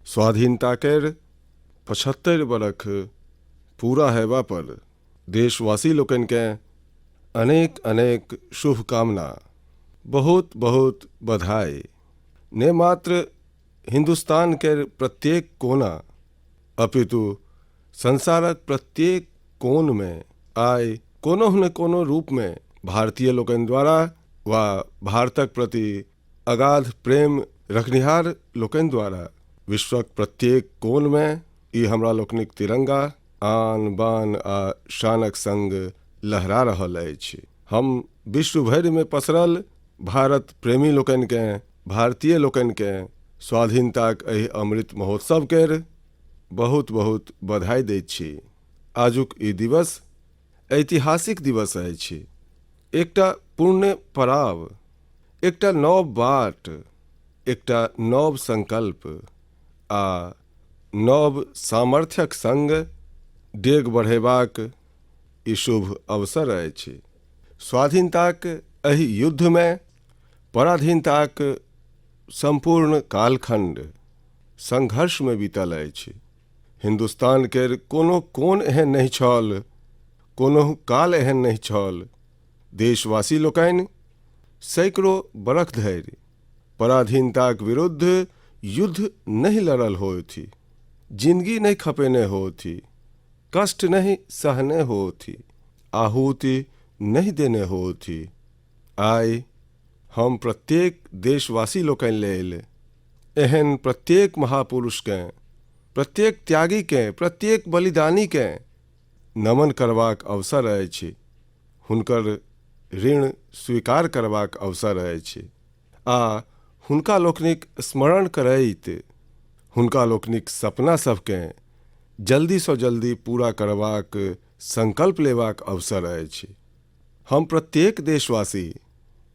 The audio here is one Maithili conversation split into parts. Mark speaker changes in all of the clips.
Speaker 1: स्वाधीनता केर 75 बरख पूरा हेबा पर देशवासी लोकनिकेँ अनेक अनेक शुभकामना, बहुत बहुत बधाई। ने मात्र हिन्दुस्तान केर प्रत्येक कोना अपितु संसारक प्रत्येक कोनमे आइ कोनहु ने कोनो रूपमे भारतीय लोकनि द्वारा वा भारतक प्रति अगाध प्रेम रखनिहार लोकनि द्वारा विश्वक प्रत्येक कोनमे ई हमरा लोकनिक तिरंगा आन बान आ शानक संग लहरा रहल अछि। हम विश्व भरिमे पसरल भारत प्रेमी लोकनिकेँ, भारतीय लोकनिकेँ स्वाधीनताक एहि अमृत महोत्सव केर बहुत बहुत बधाई दैत छी। आजुक ई दिवस ऐतिहासिक दिवस अछि। एकटा पुण्य पड़ाव, एकटा नव बाट, एकटा नव संकल्प आ नव सामर्थ्यक संग डेग बढ़ेबाक ई शुभ अवसर अछि। स्वाधीनताक एहि युद्धमे पराधीनताक सम्पूर्ण कालखण्ड संघर्षमे बीतल अछि। हिन्दुस्तान केर कोनो कोन एहन नहि छल, कोनहु काल एहन नहि छल, देशवासी लोकनि सैकड़ो बरख धरि पराधीनताक विरुद्ध युद्ध नहि लड़ल होथि, जिनगी नहि खपेने होथि, कष्ट नहि सहने होथि, आहुति नहि देने होथि। आइ हम प्रत्येक देशवासी लोकनि लेल एहन प्रत्येक महापुरुषकेँ, प्रत्येक त्यागीकेँ, प्रत्येक बलिदानीकेँ नमन करबाक अवसर अछि, हुनकर ऋण स्वीकार करबाक अवसर अछि आ हुनका लोकनिक स्मरण करैत हुनका लोकनिक सपना सभकेँ जल्दीसँ जल्दी पूरा करबाक संकल्प लेबाक अवसर अछि। हम प्रत्येक देशवासी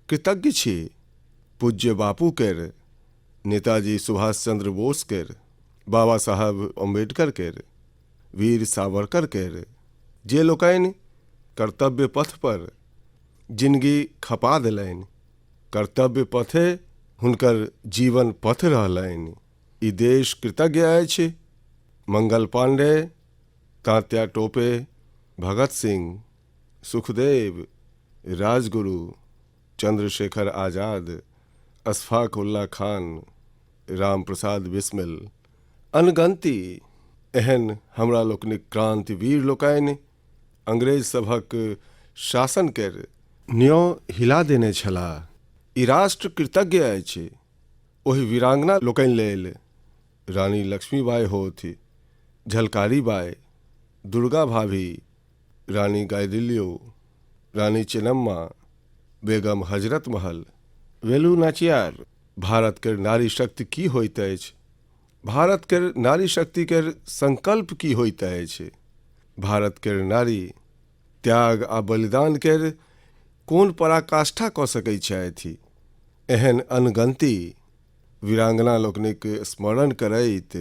Speaker 1: कृतज्ञ छी पूज्य बापू केर, नेताजी सुभाष चंद्र बोस केर, बाबा साहब अम्बेडकर केर, वीर सावरकर केर, जे लोकनि कर्तव्य पथ पर जिनगी खपा देलनि, कर्तव्य पथे हुनकर जीवन पथ रहलनि। ई देश कृतज्ञ अछि मंगल पांडे, तात्या टोपे, भगत सिंह, सुखदेव, राजगुरु, चंद्रशेखर आजाद, अशफाक उल्ला खान, राम प्रसाद बिस्मिल, अनगनती एहन हमरा लोकनिक क्रांतिवीर लोकनि अंग्रेज सभक शासन केर न्यों हिला देने छलाह। ई राष्ट्र कृतज्ञ अछि ओहि वीरांगना लोकनि लेल, रानी लक्ष्मीबाई होथि, झलकारी बाई, दुर्गा भाभी, रानी गाइदिन्ल्यू, रानी चेन्नम्मा, बेगम हजरत महल, वेलु नाचियार। भारत केर नारी शक्ति की होइत अछि, भारत केर नारी शक्ति केर संकल्प की होइत अछि, भारत केर नारी त्याग आ बलिदान केर कोन पराकाष्ठा कऽ सकैत छथि, एहन अनगनती वीरांगना लोकनिक स्मरण करैत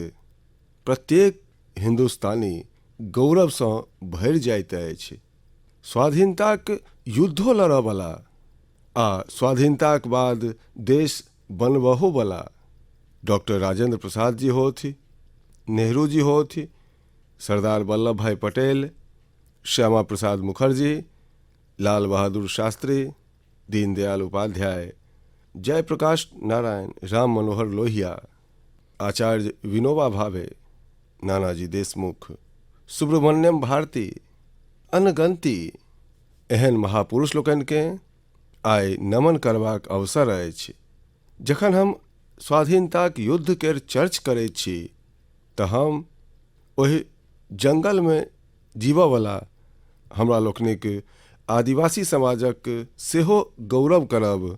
Speaker 1: प्रत्येक हिन्दुस्तानी गौरवसँ भरि जाइत अछि। स्वाधीनताक युद्धो लड़ऽवला आ स्वाधीनताक बाद देश बनबहोवला डॉक्टर राजेंद्र प्रसाद जी होथि, नेहरू जी होथि, सरदार वल्लभ भाई पटेल, श्यामा प्रसाद मुखर्जी, लाल बहादुर शास्त्री, दीनदयाल उपाध्याय, जयप्रकाश नारायण, राम मनोहर लोहिया, आचार्य विनोबा भावे, नानाजी देशमुख, सुब्रमण्यम भारती, अनगनती एहन महापुरुष लोकनिकेँ आइ नमन करबाक अवसर अछि। जखन हम स्वाधीनताक युद्ध केर चर्च करैत छी तऽ हम ओहि जंगलमे जीबऽवला हमरा लोकनिक आदिवासी समाजक सेहो गौरव करब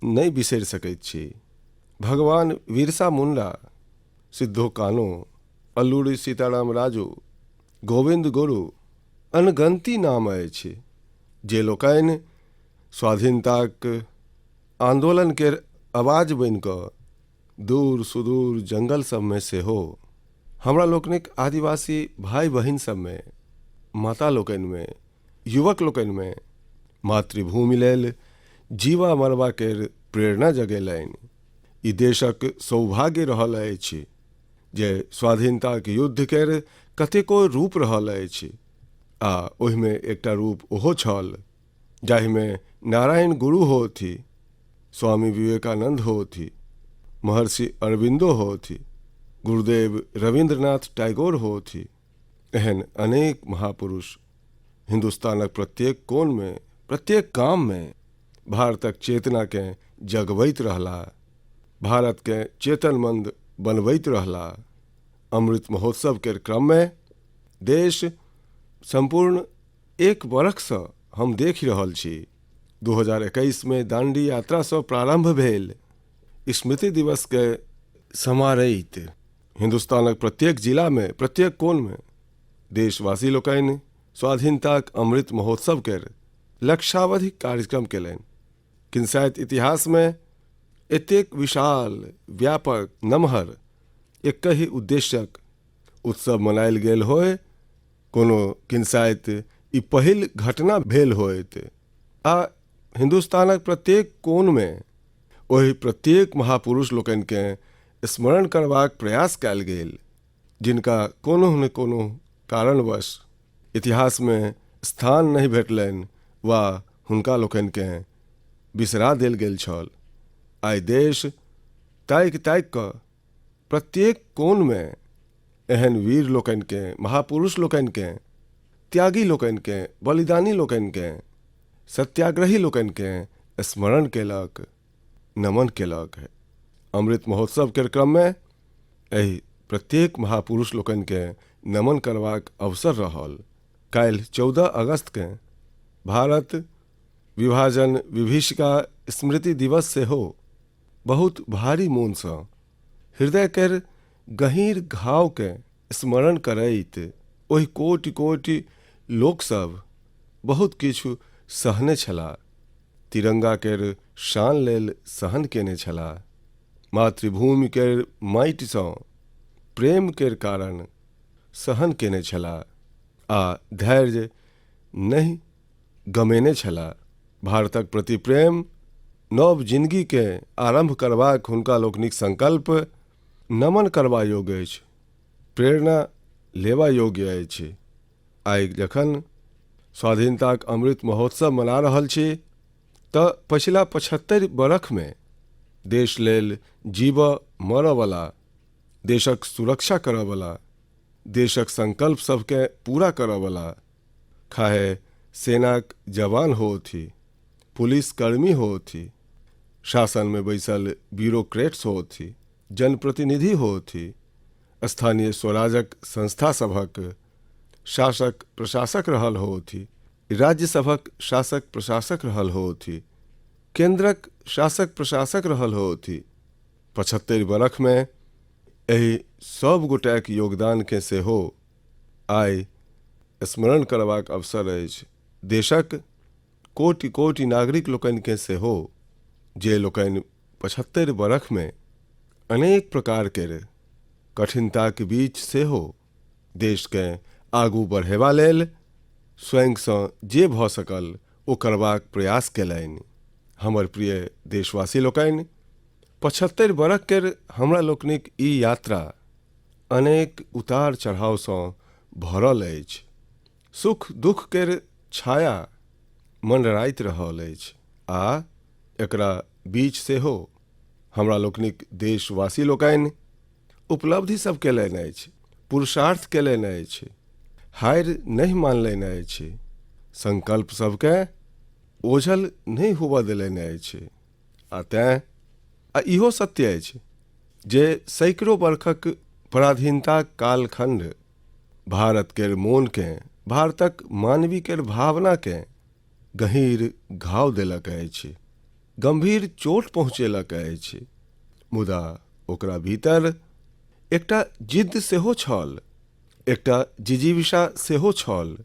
Speaker 1: नहि बिसरि सकैत छी। भगवान बिरसा मुण्डा, सिद्धो कान्हो, अल्लूरी सीताराम राजू, गोविन्द गुरु, अनगनती नाम अछि जे लोकनि स्वाधीनताक आन्दोलन केर आवाज बनि कऽ दूर सुदूर जंगल सबमे सेहो हमरा लोकनिक आदिवासी भाइ बहिन सबमे, माता लोकनिमे, युवक लोकनिमे मातृभूमि लेल जीवा मरबा केर प्रेरणा जगेलनि। ई देशक सौभाग्य रहल अछि जे स्वाधीनताक युद्ध केर कतेको रूप रहल अछि आ ओहिमे एकटा रूप ओहो छल जाहिमे नारायण गुरु होथि, स्वामी विवेकानंद होथि, महर्षि अरविन्दो होथि, गुरुदेव रविन्द्रनाथ टैगोर होथि, एहन अनेक महापुरुष हिन्दुस्तानक प्रत्येक कोनमे, प्रत्येक गाममे भारतक चेतनाकेँ जगबैत रहलाह, भारतकेँ चेतनमंद बनबैत रहलाह। अमृत महोत्सव केर क्रममे देश सम्पूर्ण एक बरखसँ हम देखि रहल छी, 2021 मे दाण्डी यात्रासँ प्रारम्भ भेल स्मृति दिवसके समारैत हिन्दुस्तानक प्रत्येक जिलामे, प्रत्येक कोनमे देशवासी लोकनि स्वाधीनताक अमृत महोत्सव केर लक्षावधि कार्यक्रम केलनि। किनसाइत इतिहासमे एतेक विशाल, व्यापक, नमहर एकहि उद्देश्यक उत्सव मनायल गेल होय, कोनो किनसाइत ई पहिल घटना भेल होयत आ हिन्दुस्तानक प्रत्येक कोनमे ओहि प्रत्येक महापुरुष लोकनिकेँ स्मरण करबाक प्रयास कयल गेल जिनका कोनो ने कोनो कारणवश इतिहासमे स्थान नहि भेटलनि वा हुनका लोकनिकेँ बिसरा देल गेल छल। आइ देश ताकि ताकि कऽ प्रत्येक कोनमे एहन वीर लोकनिकेँ, महापुरुष लोकनिकेँ, त्यागी लोकनिकेँ, बलिदानी लोकनिकेँ, सत्याग्रही लोकनिकेँ स्मरण केलक, नमन केलक। अमृत महोत्सव केर क्रममे एहि प्रत्येक महापुरुष लोकनिकेँ नमन करबाक अवसर रहल। काल्हि 14 अगस्तकेँ भारत विभाजन विभीषिका स्मृति दिवस सेहो बहुत भारी मोनसँ हृदय केर गहींर घावकेँ स्मरण करैत ओहि कोटि कोटि लोकसभ बहुत किछु सहने छलाह, तिरंगा केर शान लेल सहन केने छलाह, मातृभूमि केर माटिसँ प्रेम केर कारण सहन केने छलाह आ धैर्य नहि गमेने छलाह। भारतक प्रति प्रेम, नव जिनगीकेँ आरम्भ करबाक हुनका लोकनिक संकल्प नमन करबा योग्य अछि, प्रेरणा लेबा योग्य अछि। आइ जखन स्वाधीनताक अमृत महोत्सव मना रहल छी तऽ पछिला 75 बरखमे देश लेल जीबऽ मरऽवला, देशक सुरक्षा करऽवला, देशक संकल्प सभकेँ पूरा करऽवला, खाहे सेनाक जवान होथि, पुलिसकर्मी होथि, शासनमे बैसल ब्यूरोक्रेट्स होथि, जनप्रतिनिधि होथि, स्थानीय स्वराजक संस्था सभक शासक प्रशासक रहल होथि, राज्य सभक शासक प्रशासक रहल होथि, केन्द्रक शासक प्रशासक रहल होथि, 75 बरखमे एहि सभ गोटेक योगदानकेँ सेहो आइ स्मरण करबाक अवसर अछि। देशक कोटि कोटि नागरिक लोकनिकेँ सेहो, जे लोकनि 75 बरखमे अनेक प्रकार केर कठिनताक बीच सेहो देशकेँ आगू बढ़ेबा लेल स्वयंसँ जे भऽ सकल ओ करबाक प्रयास केलनि। हमर प्रिय देशवासी लोकनि, 75 बरख केर हमरा लोकनिक ई यात्रा अनेक उतार चढ़ावसँ भरल अछि। सुख दुख केर छाया मंडराइत रहल अछि आ एकरा बीच सेहो हमरा लोकनिक देशवासी लोकनि उपलब्धि सब केलनि अछि, पुरुषार्थ केलनि अछि, हारि नहि मानलनि अछि, संकल्प सबकेँ ओझल नहि होबऽ देलनि अछि। आ तेँ आ इहो सत्य अछि जे सैकड़ो बरखक पराधीनताक कालखण्ड भारत केर मोनकेँ, भारतक मानवी केर भावनाकेँ गहींर घाव देलक अछि, गम्भीर चोट पहुँचेलक अछि, मुदा ओकरा भीतर एकटा जिद्द सेहो छल, एकटा जिजीविषा सेहो छल,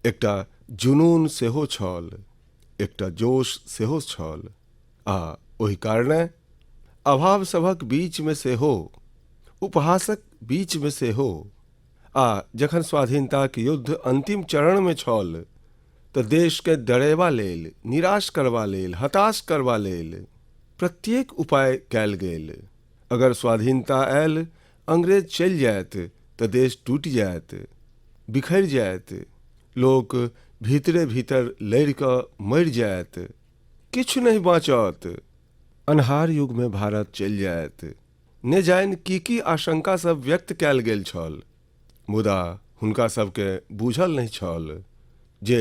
Speaker 1: एकटा जुनून सेहो छल, एकटा जोश सेहो छल आ ओहि कारणे अभाव सभक बीचमे सेहो, उपहासक बीचमे सेहो आ जखन स्वाधीनताक युद्ध अन्तिम चरणमे छल तऽ देशकेँ डरेबा लेल, निराश करबा लेल, हताश करबा लेल प्रत्येक उपाय कयल गेल। अगर स्वाधीनता आयल अंग्रेज चलि जायत तऽ देश टूटि जायत, बिखरि जायत, लोक भीतरे भीतर लड़ि कऽ मरि जायत, किछु नहि बाँचत, अन्हार युगमे भारत चलि जायत। ने जानि की की आशंका सब व्यक्त कयल गेल छल, मुदा हुनका सबके बूझल नहि छल जे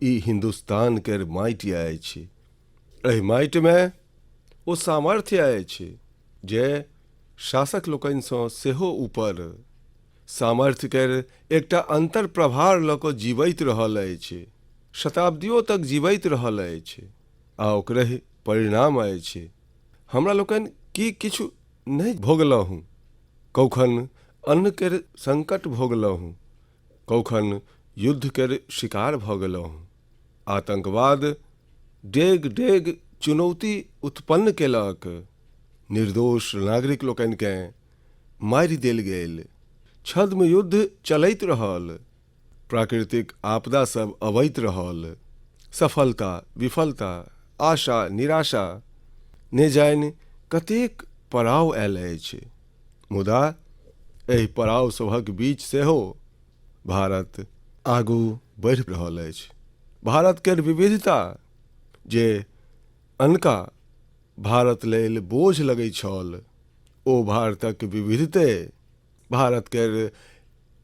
Speaker 1: ई हिन्दुस्तान केर माटि अछि। एहि माटिमे ओ सामर्थ्य अछि जे शासक लोकनिसँ सेहो ऊपर सामर्थ्य केर एकटा अन्तर प्रभार लऽ कऽ जीवैत रहल अछि, शताब्दियो तक जीवैत रहल अछि आ ओकरहि परिणाम अछि। हमरा लोकनि की किछु नहि भोगलहुँ? कौखन अन्न केर संकट भोगलहुँ, कौखन युद्ध केर शिकार भऽ गेलहुँ। आतंकवाद डेग डेग चुनौती उत्पन्न केलक। निर्दोष नागरिक लोकनिकेँ मारि देल गेल। छद्म युद्ध चलैत रहल। प्राकृतिक आपदा सब अबैत रहल। सफलता, विफलता, आशा, निराशा, ने जानि कतेक पड़ाव आयल अछि। मुदा एहि पड़ाव सभक बीच सेहो भारत आगू बढ़ि रहल अछि। भारत केर विविधता जे अनका भारत लेल बोझ लगैत छल, ओ भारतक विविधते भारत केर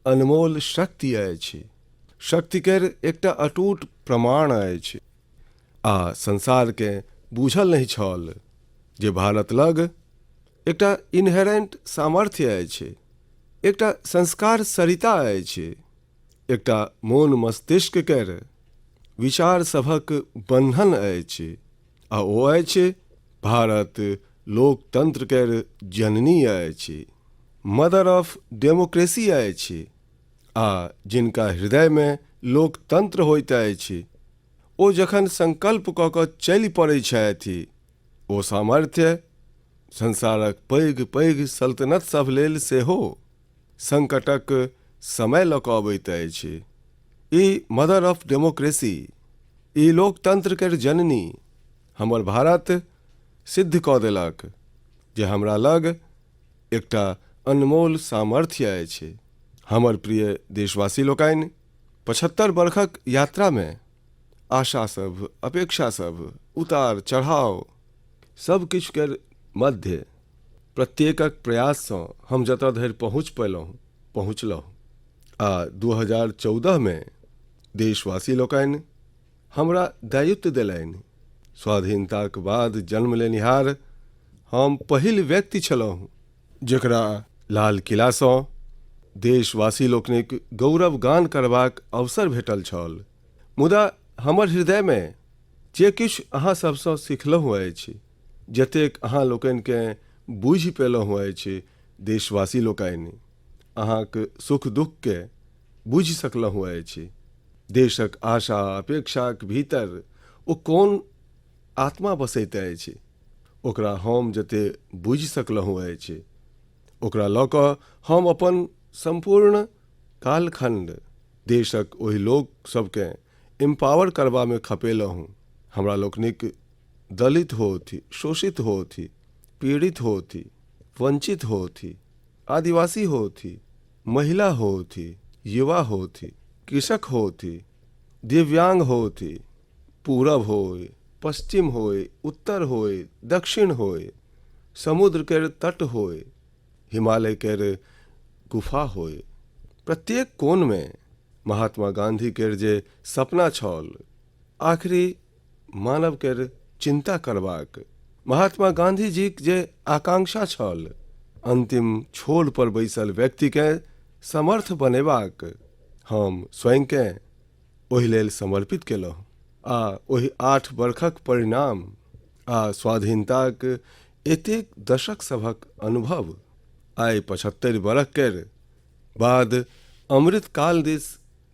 Speaker 1: अनमोल शक्ति अछि, शक्ति केर एकटा अटूट प्रमाण अछि। आ संसारकेँ बूझल नहि छल जे भारत लग एकटा इनहेरेंट सामर्थ्य अछि, एकटा संस्कार सरिता अछि, एकटा मोन मस्तिष्क केर विचार सभक बन्धन अछि आ ओ अछि भारत लोकतंत्र केर जननी अछि, मदर ऑफ डेमोक्रेसी अछि आ जिनका हृदयमे लोकतंत्र होइत अछि ओ जखन संकल्प कऽ कऽ चलि पड़ैत छथि ओ सामर्थ्य संसारक पैघ पैघ सल्तनत सभ लेल सेहो संकटक समय लऽ कऽ अबैत अछि। ई मदर ऑफ डेमोक्रेसी, ई लोकतंत्र केर जननी हमर भारत सिद्ध कऽ देलक जे हमरा लग एकटा अनमोल सामर्थ्य अछि। हमर प्रिय देशवासी लोकनि, 75 बरखक यात्रामे आशा सभ, अपेक्षा सभ, उतार चढ़ाव सब किछु केर मध्य प्रत्येकक प्रयाससँ हम जतऽ धरि पहुँच पयलहुँ पहुँचलहुँ आ 2014 मे देशवासी लोकनि हमरा दायित्व देलनि। स्वाधीनताक बाद जन्म लेनिहार हम पहिल व्यक्ति छलहुँ जकरा लाल किलासँ देशवासी लोकनिक गौरव गान करबाक अवसर भेटल छल। मुदा हमर हृदयमे जे किछु अहाँ सभसँ सिखलहुँ अछि, जतेक अहाँ लोकनिकेँ बूझि पेलहुँ अछि, देशवासी लोकनि, अहाँक सुख दुःखकेँ बूझि सकलहुँ अछि, देशक आशा अपेक्षाक भीतर ओ कोन आत्मा बसैत अछि, ओकरा हम जते बूझि सकलहुँ अछि, ओकरा लऽ कऽ हम अपन सम्पूर्ण कालखण्ड देशक ओहि लोक सभकेँ एम्पावर करबामे खपेलहुँ। हमरा लोकनिक दलित होथि, शोषित होथि, पीड़ित होथि, वंचित होथि, आदिवासी होथि, महिला होथि, युवा होथि, कृषक होथि, दिव्यांग होथि, पूरब होय, पश्चिम होय, उत्तर होय, दक्षिण होय, समुद्र केर तट होय, हिमालय केर गुफा होय, प्रत्येक कोणमे महात्मा गांधी केर जे सपना छल आखिरी मानव केर चिंता करबाक, महात्मा गांधी जीक जे आकांक्षा छल अंतिम छोर पर बैसल व्यक्तिकेँ समर्थ बनेबाक, हम स्वयंकेँ ओहि लेल समर्पित केलहुँ आ ओहि 8 बरखक परिणाम आ स्वाधीनताक एतेक दशक सभक अनुभव आइ 75 बरख केर बाद अमृतकाल दिस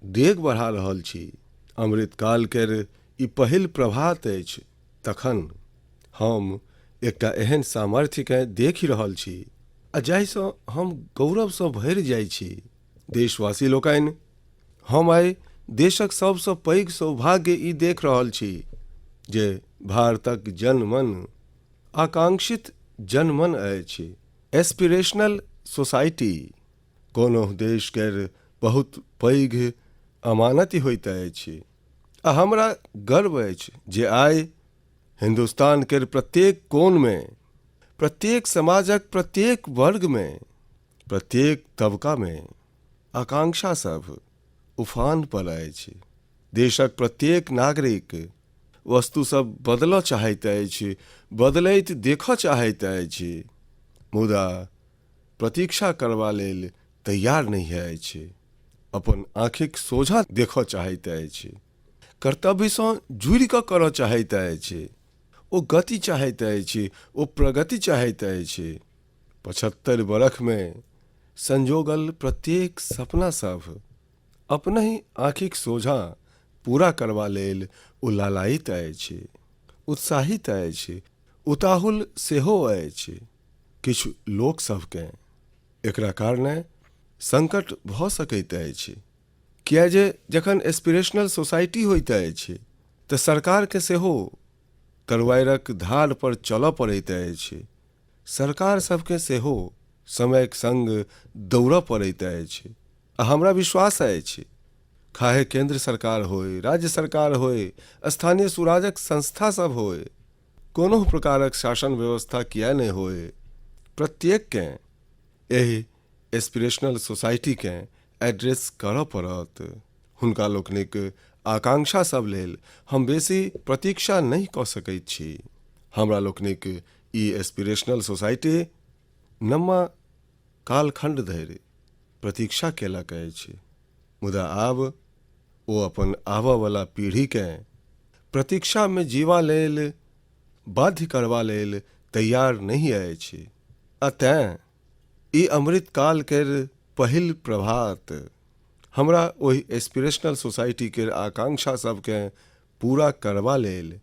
Speaker 1: डेग बढ़ा रहल छी। अमृतकाल केर ई पहिल प्रभात अछि तखन हम एकटा एहन सामर्थ्यकेँ देखि रहल छी आ जाहिसँ हम गौरवसँ भरि जाइ छी। देशवासी लोकनि, हम आइ देशक सभसँ पैघ सौभाग्य ई देख रहल छी जे भारतक जनमन आकांक्षित जनमन अछि, एस्पिरेशनल सोसाइटी कोनो देश केर बहुत पैघ अमानति होइत अछि। आ हमरा गर्व अछि जे आइ हिन्दुस्तान केर प्रत्येक कोनमे, प्रत्येक समाजक प्रत्येक वर्गमे, प्रत्येक तबकामे आकांक्षा सभ उफान पर अछि। देशक प्रत्येक नागरिक वस्तु सब बदलऽ चाहैत अछि, बदलैत देखऽ चाहैत अछि, मुदा प्रतीक्षा करबा लेल तैयार नहि अछि। अपन आँखिक सोझाँ देखऽ चाहैत अछि, कर्तव्यसँ जुड़ि कऽ करऽ चाहैत अछि। ओ गति चाहैत अछि, ओ प्रगति चाहैत अछि। 75 बरखमे संजोगल प्रत्येक सपना सभ अपनहि आँखिक सोझाँ पूरा करबा लेल ओ लालायित अछि, उत्साहित अछि, उताहुल सेहो अछि। किछु लोक सभकेँ एकरा कारणे संकट भऽ सकैत अछि, किए जे जखन एस्पिरेशनल सोसाइटी होइत अछि तऽ सरकारके सेहो तरुआरिक धार पर चलऽ पड़ैत अछि। सरकार सभकेँ सेहो समयक संग दौड़ऽ पड़ैत अछि। आ हमरा विश्वास अछि, खाहे केन्द्र सरकार होय, राज्य सरकार होय, स्थानीय सुराजक संस्था सभ होय, कोनो प्रकारक शासन व्यवस्था किए नहि होय, प्रत्येककेँ एहि एस्पिरेशनल सोसाइटीकेँ एड्रेस करऽ पड़त। हुनका लोकनिक आकांक्षा सभ लेल हम बेसी प्रतीक्षा नहि कऽ सकैत छी। हमरा लोकनिक ई एस्पिरेशनल सोसाइटी नम्मा कालखण्ड धरि प्रतीक्षा केलक अछि, मुदा आब ओ अपन आबऽवला पीढ़ीकेँ प्रतीक्षामे जीवा लेल बाध्य करबा लेल तैयार नहि अछि। आ तेँ ई अमृतकाल केर पहिल प्रभात हमरा ओहि एस्पिरेशनल सोसाइटी केर आकांक्षा सभकेँ पूरा करबा लेल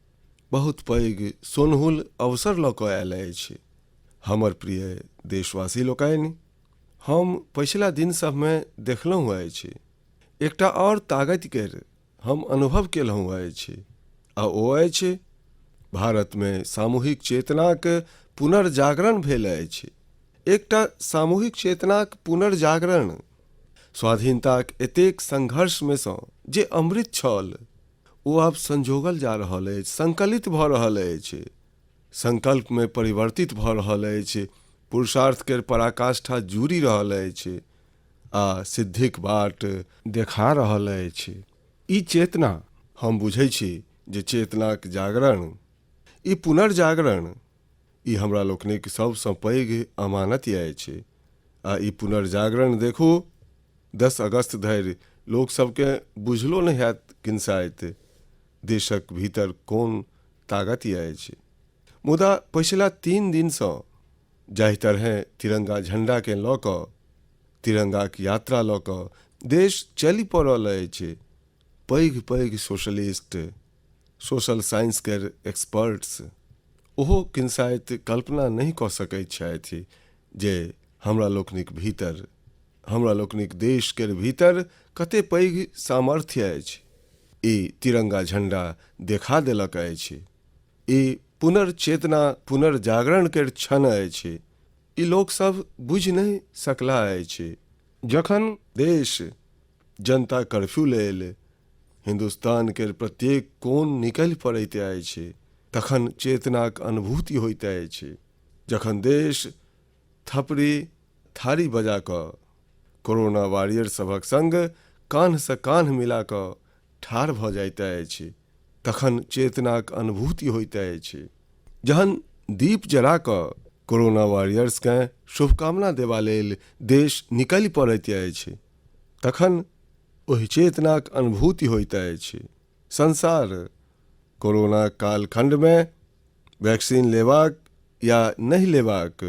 Speaker 1: बहुत पैघ सोनहुल अवसर लऽ कऽ आयल अछि। हमर प्रिय देशवासी लोकनि, हम पछिला दिन सभमे देखलहुँ अछि, एकटा आओर ताकति केर हम अनुभव केलहुँ अछि, आ ओ अछि भारतमे सामूहिक चेतनाक पुनर्जागरण भेल अछि। एकटा सामूहिक चेतनाक पुनर्जागरण स्वाधीनताक एतेक संघर्षमे सँ जे अमृत छल ओ आब संजोगल जा रहल अछि, संकलित भऽ रहल अछि, संकल्पमे परिवर्तित भऽ रहल अछि, पुरुषार्थ केर पराकाष्ठा जुड़ि रहल अछि आ सिद्धिक बाट देखा रहल अछि। ई चेतना, हम बुझै छी जे चेतनाक जागरण, ई पुनर्जागरण, ई हमरा लोकनिक सभसँ पैघ अमानति अछि। आ ई पुनर्जागरण देखू, 10 अगस्त धरि लोक सभकेँ बुझलो नहि हैत किनसाइत देशक भीतर कोन ताकति अछि। मुदा पछिला 3 दिनसँ जाहि तरहेँ तिरंगा झंडाकेँ लऽ कऽ, तिरंगाक यात्रा लऽ कऽ देश चलि पड़ल अछि, पैघ पैघ सोशलिस्ट, सोशल साइंस केर एक्सपर्ट्स ओहो किनसाइत कल्पना नहि कऽ सकैत छथि जे हमरा लोकनिक भीतर, हमरा लोकनिक देश केर भीतर कते पैघ सामर्थ्य अछि। ई तिरंगा झंडा देखा देलक अछि। ई पुनर्चेतना, पुनर्जागरण केर क्षण अछि। ई लोक सभ बुझि नहि सकलाह अछि। जखन देश जनता कर्फ्यू लेल हिन्दुस्तान केर प्रत्येक कोन निकलि पड़ैत अछि, तखन चेतनाक अनुभूति होइत अछि। जखन देश थपड़ी थारी बजा कऽ कोरोना वॉरियर सभक संग कान्हसँ कान्ह मिला कऽ ठाढ़ भऽ जाइत अछि, तखन चेतनाक अनुभूति होइत अछि। जहन दीप जरा कऽ कोरोना वॉरियर्सकेँ शुभकामना देबा लेल देश निकलि पड़ैत अछि, तखन ओहि चेतनाक अनुभूति होइत अछि। संसार कोरोना कालखण्डमे वैक्सीन लेबाक या नहि लेबाक,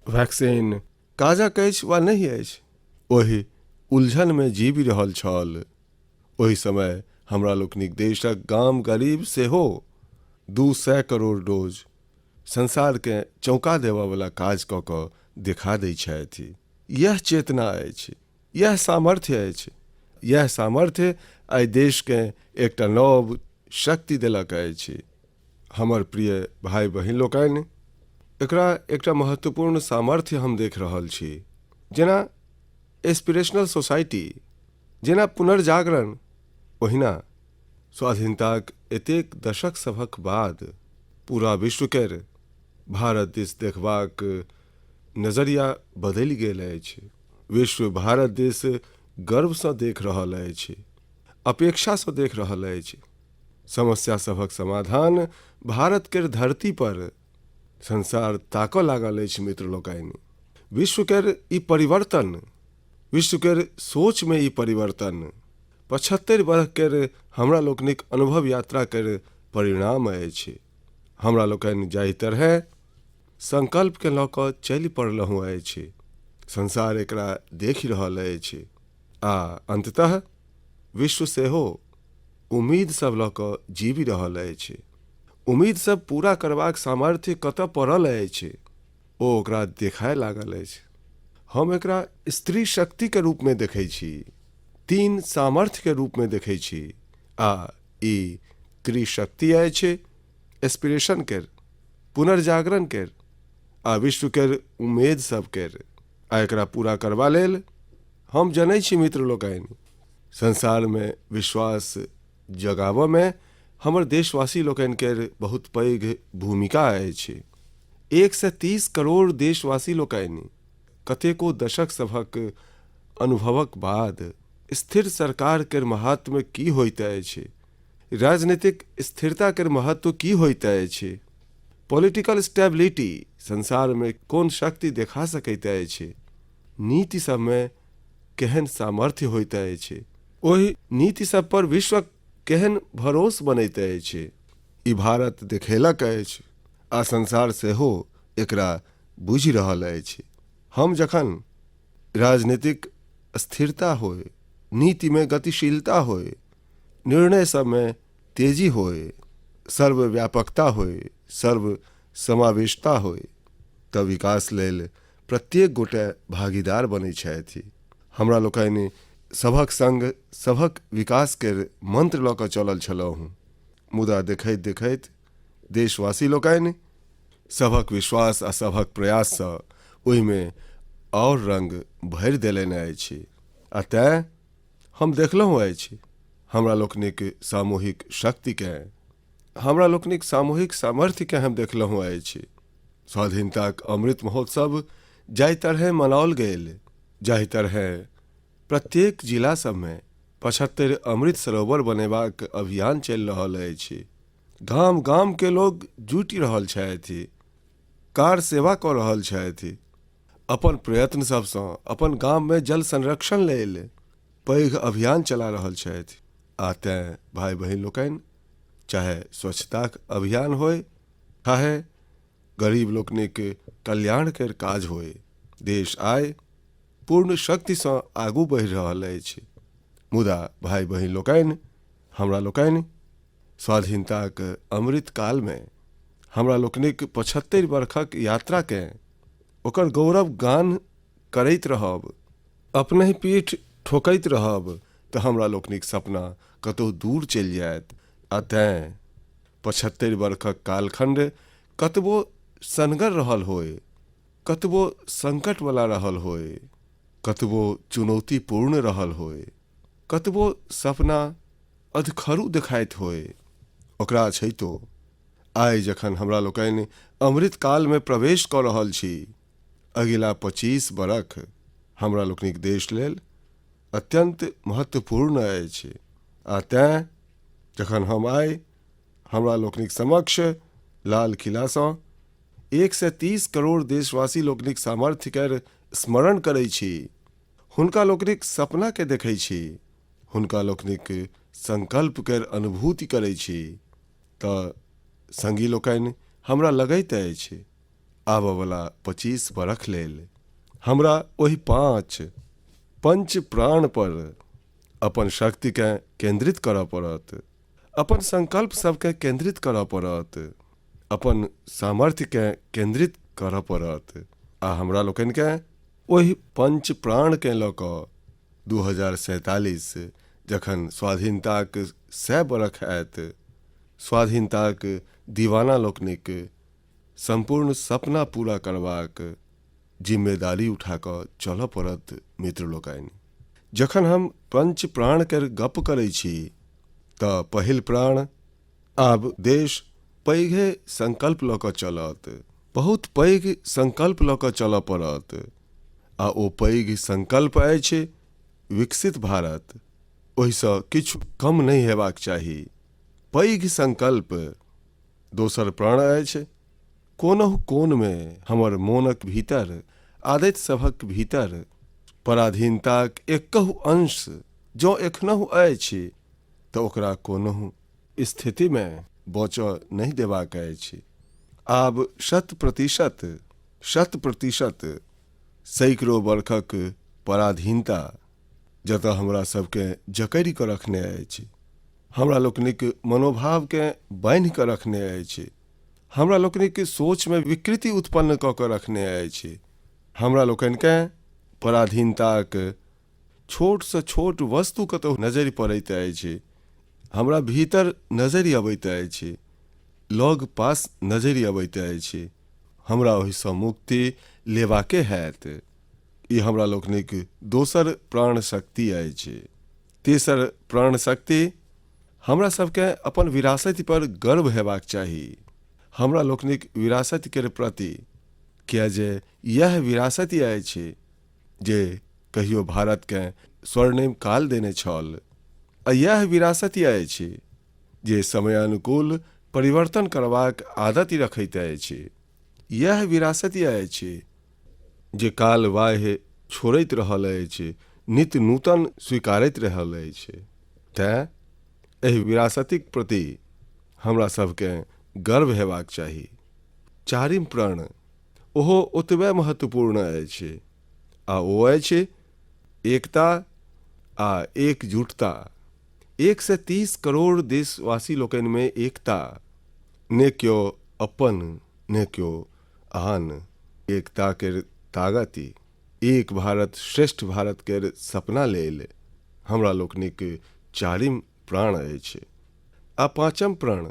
Speaker 1: वैक्सीन काजक अछि वा नहि अछि, ओहि उलझनमे जीबि रहल छल। ओहि समय हमरा लोकनिक देशक गाम गरीब सेहो 200 करोड़ डोज संसारकेँ चौंका देबऽवला काज कऽ कऽ देखा दै छथि। इएह चेतना अछि, इएह सामर्थ्य अछि। इएह सामर्थ्य आइ देशकेँ एकटा नव शक्ति देलक अछि। हमर प्रिय भाइ बहिन लोकनि, एकरा एकटा महत्वपूर्ण सामर्थ्य हम देख रहल छी। जेना एस्पिरेशनल सोसाइटी, जेना पुनर्जागरण, ओहिना स्वाधीनताक एतेक दशक सभक बाद पूरा विश्व केर भारत दिस देखबाक नजरिया बदलि गेल अछि। विश्व भारत दिस गर्वसँ देख रहल अछि, अपेक्षासँ देख रहल अछि। समस्या सभक समाधान भारत केर धरती पर संसार ताकऽ लागल अछि। मित्र लोकनि, विश्व केर ई परिवर्तन, विश्व केर सोचमे ई परिवर्तन 75 बरख केर हमरा लोकनिक अनुभव यात्रा केर परिणाम अछि। हमरा लोकनि जाहि तरहें संकल्पकेँ लऽ कऽ चलि पड़लहुँ अछि, संसार एकरा देखि रहल अछि आ अन्ततः विश्व सेहो उम्मीद सब लऽ कऽ जीबि रहल अछि। उम्मीद सब पूरा करबाक सामर्थ्य कतऽ पड़ल अछि, ओ ओकरा देखाय लागल अछि। हम एकरा स्त्री शक्तिके रूपमे देखै छी, तीन सामर्थ्यके रूपमे देखै छी आ ई त्रिशक्ति अछि एस्पिरेशन केर, पुनर्जागरण केर आ विश्व केर उम्मेद सब केर। आ एकरा पूरा करबा लेल हम जनै छी मित्र लोकनि, संसारमे विश्वास जगाबऽमे हमर देशवासी लोकनि केर बहुत पैघ भूमिका अछि। 130 करोड़ देशवासी लोकनि कतेको दशक सभक अनुभवक बाद स्थिर सरकार केर महात्म्य की होइत अछि, राजनीतिक स्थिरता केर महत्व की होइत अछि, पॉलिटिकल स्टेबिलिटी संसारमे कोन शक्ति देखा सकैत अछि, नीति सभमे केहन सामर्थ्य होइत अछि, ओहि नीति सभ पर विश्वक केहन भरोस बनैत अछि, ई भारत देखेलक अछि आ संसार सेहो एकरा बुझि रहल अछि। हम जखन राजनीतिक स्थिरता होय, नीतिमे गतिशीलता होय, निर्णय सभमे तेजी होय, सर्वव्यापकता होय, सर्व समावेशता होय, तऽ विकास लेल प्रत्येक गोटे भागीदार बनै छथि। हमरा लोकनि सभक संग सभक विकास केर मंत्र लऽ कऽ चलल छलहुँ, मुदा देखैत देखैत देशवासी लोकनि सभक विश्वास आ सभक प्रयाससँ ओहिमे आओर रंग भरि देलनि अछि। आ तेँ हम देखलहुँ अछि हमरा लोकनिक सामूहिक शक्तिकेँ, हमरा लोकनिक सामूहिक सामर्थ्यकेँ हम देखलहुँ अछि। स्वाधीनताक अमृत महोत्सव जाहि तरहें मनाओल गेल, जाहि तरहें प्रत्येक जिला सभमे 75 अमृत सरोवर बनेबाक अभियान चलि रहल अछि, गाम गामके लोक जुटि रहल छथि, कार सेवा कऽ रहल छथि, अपन प्रयत्न सभसँ अपन गाममे जल संरक्षण लेल पैघ अभियान चला रहल छथि। आ तेँ भाय बहिन लोकनि, चाहे स्वच्छताक अभियान होय, चाहे गरीब लोकनिक कल्याण केर काज होय, देश आइ पूर्ण शक्तिसँ आगू बढ़ि रहल अछि। मुदा भाय बहिन लोकनि, हमरा लोकनि स्वाधीनताक अमृत कालमे हमरा लोकनिक 75 बरखक यात्राकेँ ओकर गौरव गान करैत रहब, अपनहि पीठ ठोकैत रहब, तऽ हमरा लोकनिक सपना कतहु दूर चलि जायत। आ तेँ 75 बरखक कालखण्ड कतबो सनगर रहल होय, कतबो संकटवला रहल होय, कतबो चुनौतीपूर्ण रहल होय, कतबो सपना अधखरू देखाइत होय, ओकरा अछैतो आइ जखन हमरा लोकनि अमृत कालमे प्रवेश कऽ रहल छी, अगिला 25 बरख हमरा लोकनिक देश लेल अत्यन्त महत्वपूर्ण अछि। आ तेँ जखन हम आइ हमरा लोकनिक समक्ष लाल किलासँ 130 करोड़ देशवासी लोकनिक सामर्थ्य केर स्मरण करै छी, हुनका लोकनिक सपनाके देखै छी, हुनका लोकनिक संकल्प केर अनुभूति करै छी, तऽ संगी लोकनि, हमरा लगैत अछि आबऽवला 25 बरख लेल हमरा ओहि पाँच पंच प्राण पर अपन शक्तिकेँ केन्द्रित करऽ पड़त, अपन संकल्प सबकेँ केन्द्रित करऽ पड़त, अपन सामर्थ्यकेँ केन्द्रित करऽ पड़त आ हमरा लोकनिकेँ ओहि पंच प्राणकेँ लऽ कऽ 2047 जखन स्वाधीनताक 100 बरख आयत, स्वाधीनताक दीवाना लोकनिक सम्पूर्ण सपना पूरा करबाक जिम्मेदारी उठा कऽ चलऽ पड़त मित्र लोकनि। जखन हम पंच प्राण केर गप्प करै छी तऽ पहिल प्राण, आब देश पैघे संकल्प लऽ कऽ चलत, बहुत पैघ संकल्प लऽ कऽ चलऽ पड़त आ ओ पैघ संकल्प अछि विकसित भारत। ओहिसँ किछु कम नहि हेबाक चाही। पैघ संकल्प। दोसर प्रण अछि, कोनहु कोनमे हमर मोनक भीतर, आदति सभक भीतर पराधीनताक एकहु अंश जँ एखनहु अछि तऽ ओकरा कोनहु स्थितिमे बचऽ नहि देबाक अछि। आब शत प्रतिशत, शत प्रतिशत सैकड़ो बरखक पराधीनता जतऽ हमरा सभकेँ जकड़ि कऽ रखने अछि, हमरा लोकनिक मनोभावकेँ बान्हि कऽ रखने अछि, हमरा लोकनिक सोचमे विकृति उत्पन्न कऽ कऽ रखने अछि, हमरा लोकनिकेँ पराधीनताक छोटसँ छोट वस्तु कतहु नजरि पड़ैत अछि, हमरा भीतर नजरि अबैत अछि, लग पास नजरि अबैत अछि, हमरा ओहिसँ मुक्ति लेबाके हैत। ई हमरा लोकनिक दोसर प्राण शक्ति अछि। तेसर प्राण शक्ति, हमरा सबकेँ अपन विरासति पर गर्व हेबाक चाही, हमरा लोकनिक विरासति केर प्रति, किए जे इएह विरासति अछि जे कहियो भारतकेँ स्वर्णिम काल देने छल आ इएह विरासति अछि जे समयानुकूल परिवर्तन करबाक आदति रखैत अछि। इएह विरासति अछि जे काल बाह्य छोड़ैत रहल अछि, नित नूतन स्वीकारैत रहल अछि। तेँ एहि विरासतिक प्रति हमरा सभकेँ गर्व हेबाक चाही। चारिम प्रण ओहो ओतबे महत्वपूर्ण अछि आ ओ अछि एकता आ एकजुटता। 130 करोड़ देशवासी लोकनिमे एकता, ने केओ अपन ने केओ आन। एकता केर तागति एक भारत श्रेष्ठ भारत केर सपना लेल हमरा लोकनिक चारिम प्राण अछि। आ पाँचम प्रण,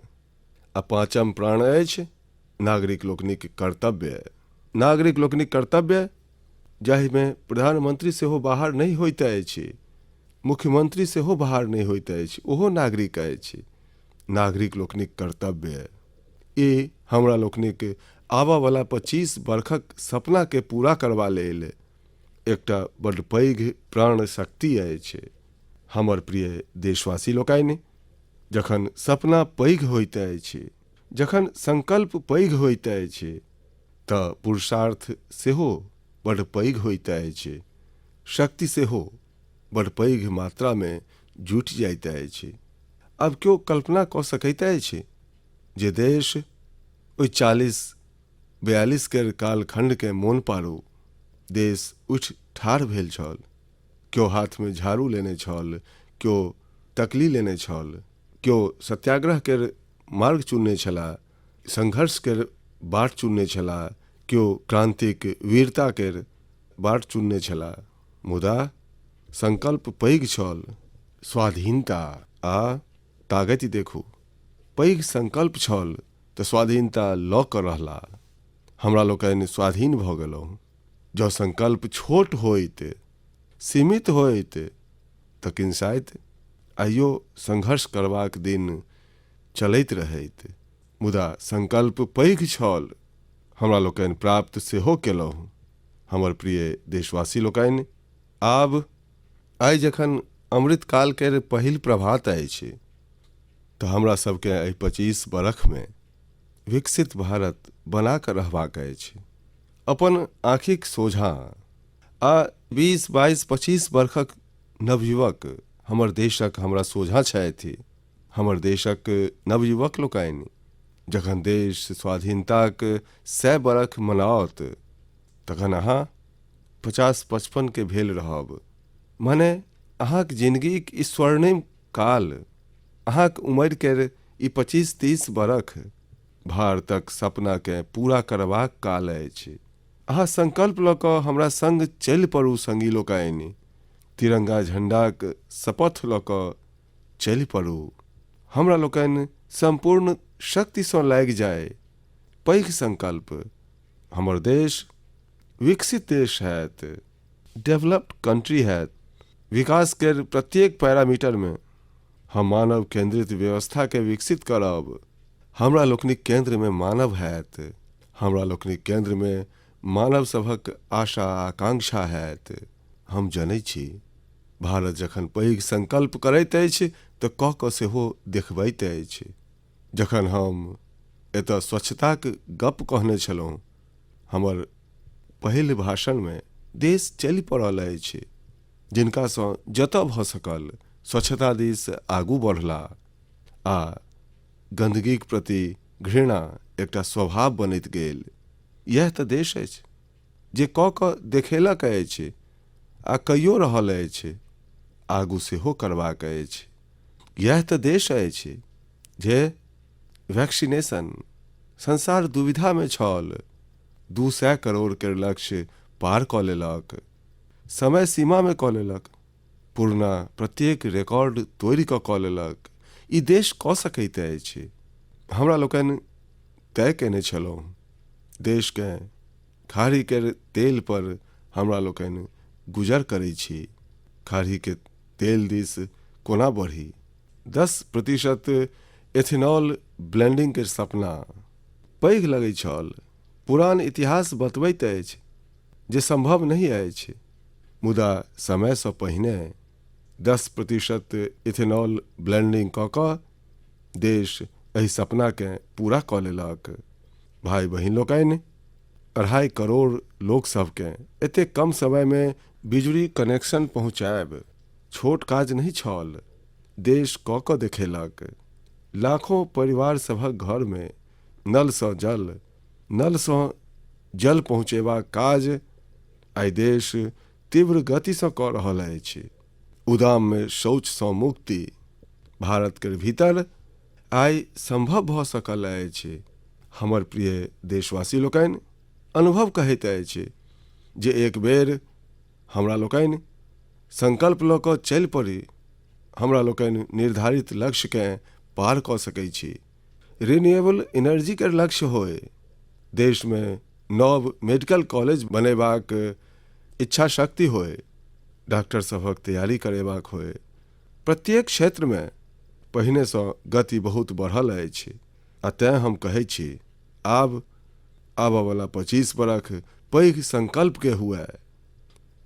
Speaker 1: आ पाँचम प्राण अछि नागरिक लोकनिक कर्तव्य। नागरिक लोकनिक कर्तव्य जाहिमे प्रधानमंत्री सेहो बाहर नहि होइत अछि, मुख्यमंत्री सेहो बाहर नहि होइत अछि, ओहो नागरिक अछि। नागरिक लोकनिक कर्तव्य ई हमरा लोकनिक आबऽवला 25 बरखक सपनाके पूरा करबा लेल एकटा बड्ड पैघ प्राण शक्ति अछि। हमर प्रिय देशवासी लोकनि, जखन सपना पैघ होइत अछि, जखन संकल्प पैघ होइत अछि तऽ पुरुषार्थ सेहो बड्ड पैघ होइत अछि, शक्ति सेहो बड्ड पैघ मात्रामे जुटि जाइत अछि। आब केओ कल्पना कऽ सकैत अछि जे देश ओहि 40 42 केर कालखण्डकेँ मोन पाड़ू, देश उठि ठाढ़ भेल छल। केओ हाथमे झाड़ू लेने छल, केओ तकली लेने छल, केओ सत्याग्रह केर मार्ग चुनने छलाह, संघर्ष केर बाट चुनने छलाह, केओ क्रान्तिक वीरता केर बाट चुनने छलाह, मुदा संकल्प पैघ छल, स्वाधीनता। आ तागति देखू, पैघ संकल्प छल तऽ स्वाधीनता लऽ कऽ रहला। हमरा लोकनि स्वाधीन भऽ गेलहुँ। जँ संकल्प छोट होइत, सीमित होइत तऽ किनसाइत आइयो संघर्ष करबाक दिन चलैत रहैत, मुदा संकल्प पैघ छल, हमरा लोकनि प्राप्त सेहो केलहुँ। हमर प्रिय देशवासी लोकनि, आब आइ जखन अमृतकाल केर पहिल प्रभात अछि तऽ हमरा सबकेँ एहि 25 बरखमे विकसित भारत बना कऽ रहबाक अछि। अपन आँखिक सोझाँ आ 20 22 25 बरखक नवयुवक हमर देशक हमरा सोझाँ छथि। हमर देशक नवयुवक लोकनि जखन देश स्वाधीनताक 100 बरख मनाओत तखन अहाँ 50 55 के भेल रहब, माने अहाँक जिनगीक ई स्वर्णिम काल, अहाँक उमरि केर ई 25 30 बरख भारतक सपनाकेँ पूरा करबाक काल अछि। अहाँ संकल्प लऽ कऽ हमरा संग चलि पड़ू संगी लोकनि, तिरंगा झंडाक शपथ लऽ कऽ चलि पड़ू। हमरा लोकनि सम्पूर्ण शक्तिसँ लागि जाय। पैघ संकल्प, हमर देश विकसित देश हैत, डेवलप्ड कंट्री हैत। विकास केर प्रत्येक पैरामीटरमे हम मानव केंद्रित व्यवस्थाके विकसित करब। हमरा लोकनिक केंद्रमे मानव हैत, हमरा लोकनिक केंद्रमे मानव सभक आशा आकांक्षा हैत। हम जनै छी भारत जखन पैघ संकल्प करैत अछि तऽ कऽ कऽ सेहो देखबैत अछि। जखन हम एतऽ स्वच्छताक गप कहने छलहुँ हमर पहिल भाषणमे, देश चलि पड़ल अछि। जिनकासँ जतऽ भऽ सकल स्वच्छता दिस आगू बढ़ला आ गन्दगीक प्रति घृणा एकटा स्वभाव बनैत गेल। इएह तऽ देश अछि जे कऽ कऽ देखेलक अछि आ कइयो रहल अछि, आगू सेहो करबाक अछि। इएह तऽ देश अछि जे वैक्सीनेशन संसार दुविधामे छल, 200 करोड़ केर लक्ष्य पार कऽ लेलक, समय सीमामे कऽ लेलक, पुरना प्रत्येक रिकॉर्ड तोड़ि कऽ कऽ लेलक। ई देश कऽ सकैत अछि। हमरा लोकनि तय कयने छलहुँ देशकेँ खाड़ी केर तेल पर हमरा लोकनि गुजर करै छी, खाड़ीके तेल दिस कोना बढ़ी? 10% एथेनॉल ब्लेंडिंग केर सपना पैघ लगैत छल। पुरान इतिहास बतबैत अछि जे संभव नहि अछि, मुदा समयसँ पहिने 10% इथेनॉल ब्लेंडिंग कऽ कऽ देश एहि सपनाकेँ पूरा कऽ लेलक। भाइ बहिन लोकनि, 2.5 करोड़ लोकसभकेँ एतेक कम समयमे बिजुली कनेक्शन पहुँचायब छोट काज नहि छल। देश कऽ कऽ देखेलक। लाखों परिवार सभक घरमे नलसँ जल, नलसँ जल पहुँचेबाक काज आइ देश तीव्र गतिसँ कऽ रहल अछि। उदाममे शौचसँ मुक्ति भारत केर भीतर आइ संभव भऽ सकल अछि। हमर प्रिय देशवासी लोकनि, अनुभव कहैत अछि जे एक बेर हमरा लोकनि संकल्प लऽ कऽ चलि पड़ी, हमरा लोकनि निर्धारित लक्ष्यकेँ पार कऽ सकैत छी। रिन्यूएबल एनर्जी केर लक्ष्य होय, देशमे नव मेडिकल कॉलेज बनेबाक इच्छा शक्ति होय, डॉक्टर सभक तैयारी करेबाक होय, प्रत्येक क्षेत्रमे पहिनेसँ गति बहुत बढ़ल अछि आ तेँ हम कहैत छी आब आबऽवला 25 बरख पैघ संकल्पके हुए।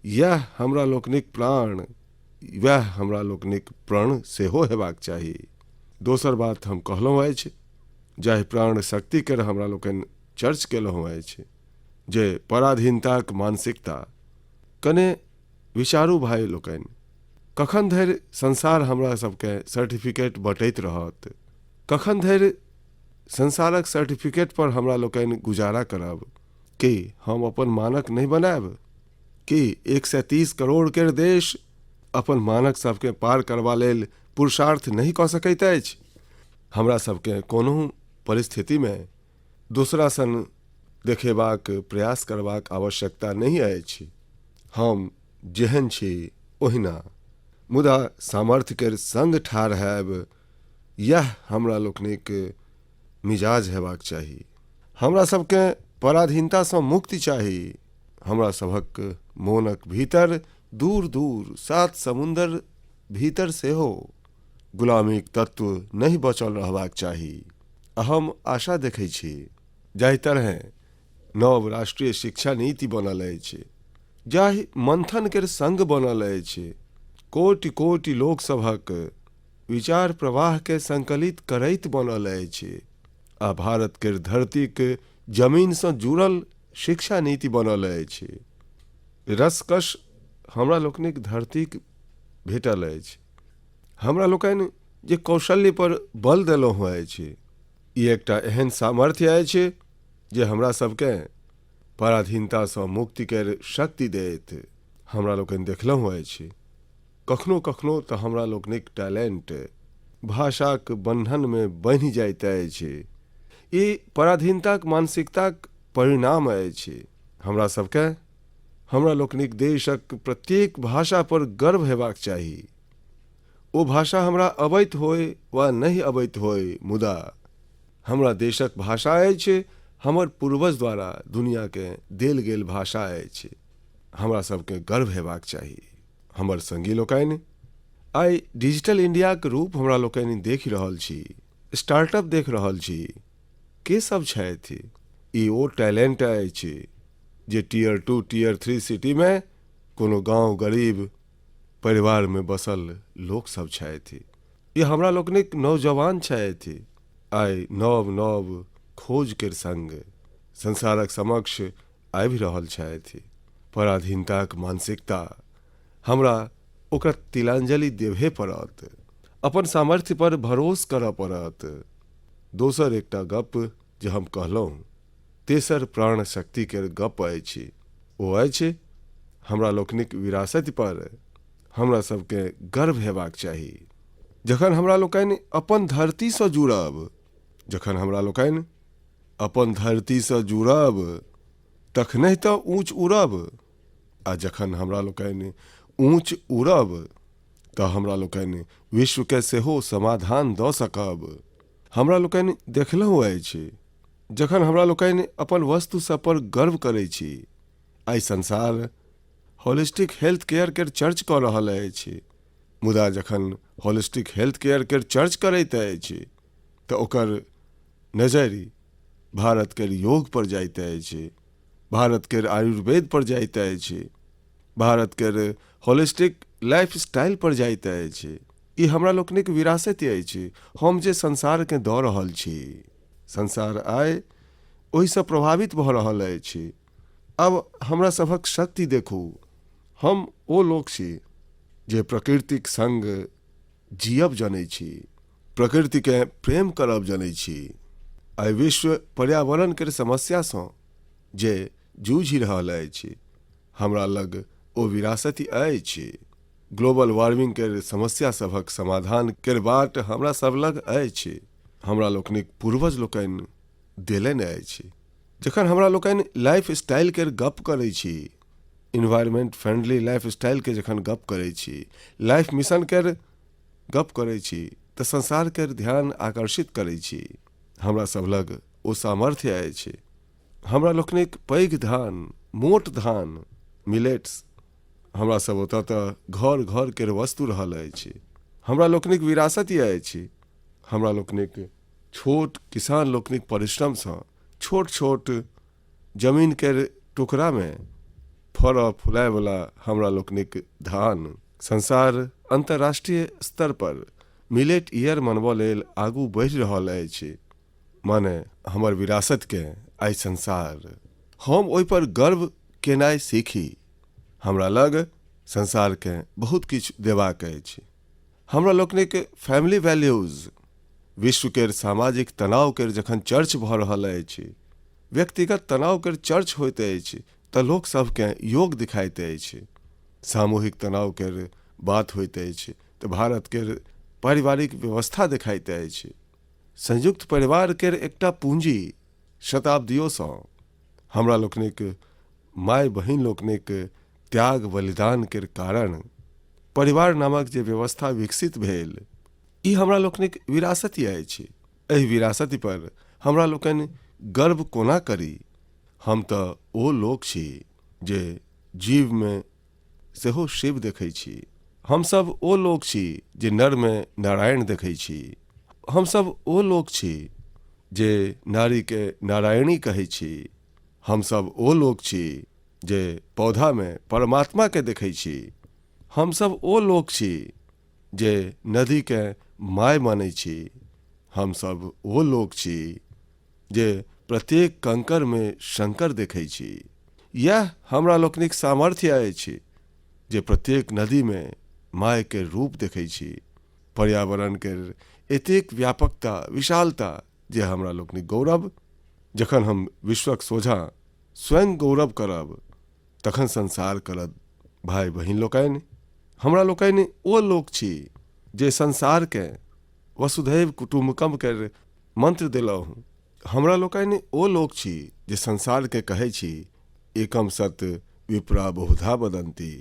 Speaker 1: इएह हमरा लोकनिक प्राण, वएह हमरा लोकनिक प्रण सेहो हेबाक चाही। दोसर बात हम कहलहुँ अछि, जाहि प्राण शक्ति केर हमरा लोकनि चर्च केलहुँ अछि जे पराधीनताक मानसिकता, कने विचारू भाइ लोकनि, कखन धरि संसार हमरा सबके सर्टिफिकेट बँटैत रहत? कखन धरि संसारक सर्टिफिकेट पर हमरा लोकनि गुजारा करब? की हम अपन मानक नहि बनायब? की 130 करोड़ केर देश अपन मानक सबके पार करबा लेल पुरुषार्थ नहि कऽ सकैत अछि? हमरा सबके कोनहु परिस्थितिमे दोसरा सन देखेबाक प्रयास करबाक आवश्यकता नहि अछि। हम जेहन छी ओहिना, मुदा सामर्थ्य केर संग ठाढ़ हैब, इएह हमरा लोकनिक मिजाज हेबाक चाही। हमरा सबकेँ पराधीनतासँ मुक्ति चाही। हमरा सभक मोनक भीतर दूर दूर सात समुन्दर भीतर सेहो गुलामीक तत्व नहि बचल रहबाक चाही। आ हम आशा देखै छी जाहि तरहें नव राष्ट्रीय शिक्षा नीति बनल अछि, जाहि मंथन केर संग बनल अछि, कोटि कोटि लोक सभक विचार प्रवाह के संकलित करैत बनल अछि आ भारत केर धरतीक जमीन सँ जुड़ल शिक्षा नीति बनल अछि, रसकश हमरा लोकनिक धरतीक भेटल अछि। हमरा लोकनि जे कौशल्य पर बल देलहुँ अछि, ई एकटा एहन सामर्थ्य अछि जे हमरा सबकेँ पराधीनतासँ मुक्ति केर शक्ति देत। हमरा लोकनि देखलहुँ अछि, कखनो कखनो तऽ हमरा लोकनिक टैलेंट भाषाक बन्धनमे बन्हि जाइत अछि। ई पराधीनताक मानसिकताक परिणाम अछि। हमरा सबकेँ हमरा लोकनिक देशक प्रत्येक भाषा पर गर्व हेबाक चाही। ओ भाषा हमरा अबैत होय वा नहि अबैत होय, मुदा हमरा देशक भाषा अछि, हमर पूर्वज द्वारा दुनियाकेँ देल गेल भाषा अछि। हमरा सबकेँ गर्व हेबाक चाही। हमर संगी लोकनि, आइ डिजिटल इंडियाक रूप हमरा लोकनि देखि रहल छी, स्टार्टअप देख रहल छी। के सब छथि? ई ओ टैलेंट अछि जे टियर 2, टियर 3 सिटीमे कोनो गाँव गरीब परिवारमे बसल लोक सब छथि। ई हमरा लोकनिक नौजवान छथि। आइ नव नव खोज केर संग संसारक समक्ष आबि रहल छथि। पराधीनताक मानसिकता हमरा ओकरा तिलांजलि देबहे पड़त। अपन सामर्थ्य पर भरोस करऽ पड़त। दोसर एकटा गप्प जे हम कहलहुँ तेसर प्राण शक्ति केर गप्प अछि, ओ अछि हमरा लोकनिक विरासति पर हमरा सबकेँ गर्व हेबाक चाही। जखन हमरा लोकनि अपन धरतीसँ जुड़ब, जखन हमरा लोकनि अपन धरतीसँ जुड़ब तखनहि तऽ ऊँच उड़ब, आ जखन हमरा लोकनि ऊँच उड़ब तऽ हमरा लोकनि विश्वकेँ सेहो समाधान दऽ सकब। हमरा लोकनि देखलहुँ अछि जखन हमरा लोकनि अपन वस्तु सब पर गर्व करै छी। आइ संसार होलिस्टिक हेल्थ केयर केर चर्च कऽ रहल अछि, मुदा जखन होलिस्टिक हेल्थ केयर केर चर्च करैत अछि तऽ ओकर नजरि भारत केर योग पर जाइत अछि, भारत केर आयुर्वेद पर जाइत अछि, भारत केर होलिस्टिक लाइफ स्टाइल पर जाइत अछि। ई हमरा लोकनिक विरासति अछि, हम जे संसारकेँ दऽ रहल छी। संसार आइ ओहिसँ प्रभावित भऽ रहल अछि। आब हमरा सभक शक्ति देखू। हम ओ लोक छी जे प्रकृतिक संग जियब जनै छी, प्रकृतिकेँ प्रेम करब जनै छी। आइ विश्व पर्यावरण केर समस्यासँ जे जूझि रहल अछि, हमरा लग ओ विरासति अछि। ग्लोबल वार्मिंग केर समस्या सभक समाधान केर बाट हमरा सभ लग अछि। हमरा लोकनिक पूर्वज लोकनि देलनि अछि। जखन हमरा लोकनि लाइफ स्टाइल केर गप्प करै छी, इन्वायरमेंट फ्रेंडली लाइफ स्टाइल के जखन गप्प करै छी, लाइफ मिशन केर गप्प करै छी, तऽ संसार केर ध्यान आकर्षित करै छी। हमरा सभ लग ओ सामर्थ्य अछि। हमरा लोकनिक पैघ धान, मोट धान, मिलेट्स, हमरा सब ओतऽ तऽ घर घर केर वस्तु रहल अछि। हमरा लोकनिक विरासति अछि। हमरा लोकनिक छोट किसान लोकनिक परिश्रमसँ छोट छोट जमीन केर टुकड़ामे फड़ऽ फुलायवला हमरा लोकनिक धान संसार अन्तर्राष्ट्रीय स्तर पर मिलेट ईयर मनबऽ लेल आगू बढ़ि रहल अछि। माने हमर विरासतकेँ आइ संसार हम ओहिपर गर्व केनाइ सीखी। हमरा लग संसारकेँ बहुत किछु देबाक अछि। हमरा लोकनिक फैमिली वैल्यूज विश्व केर सामाजिक तनाव केर जखन चर्च भऽ रहल अछि, व्यक्तिगत तनाव केर चर्च होइत अछि तऽ लोक सभकेँ योग दिखाइत अछि। सामूहिक तनाव केर बात होइत अछि तऽ भारत केर पारिवारिक व्यवस्था देखाइत अछि। संयुक्त परिवार केर एकटा पूँजी शताब्दियोसँ हमरा लोकनिक माय बहिन लोकनिक त्याग बलिदान केर कारण परिवार नामक जे व्यवस्था विकसित भेल, ई हमरा लोकनिक विरासति अछि। एहि विरासति पर हमरा लोकनि गर्व कोना करी? हम तऽ ओ लोक छी जे जीवमे सेहो शिव देखै छी। हमसभ ओ लोक छी जे नरमे नारायण देखै छी। हमसभ ओ लोक छी जे नारीके नारायणी कहै छी। हमसभ ओ लोक छी जे पौधामे परमात्माके देखै छी। हमसभ ओ लोक छी जे नदीकेँ माय मानै छी। हमसभ ओ लोक छी जे प्रत्येक कंकड़मे शंकर देखै छी। इएह हमरा लोकनिक सामर्थ्य अछि जे प्रत्येक नदीमे मायके रूप देखै छी। पर्यावरण केर एतेक व्यापकता, विशालता जे हमरा लोकनिक गौरव। जखन हम विश्वक सोझाँ स्वयं गौरव करब तखन संसार करत। भाय बहिन लोकनि, हमरा लोकनि ओ लोक छी जे संसारकेँ वसुधैव कुटुम्बकम केर मंत्र देलहुँ। हमरा लोकनि ओ लोक छी जे संसारकेँ कहै छी एकम सत विप्रा बहुधा वदन्ति।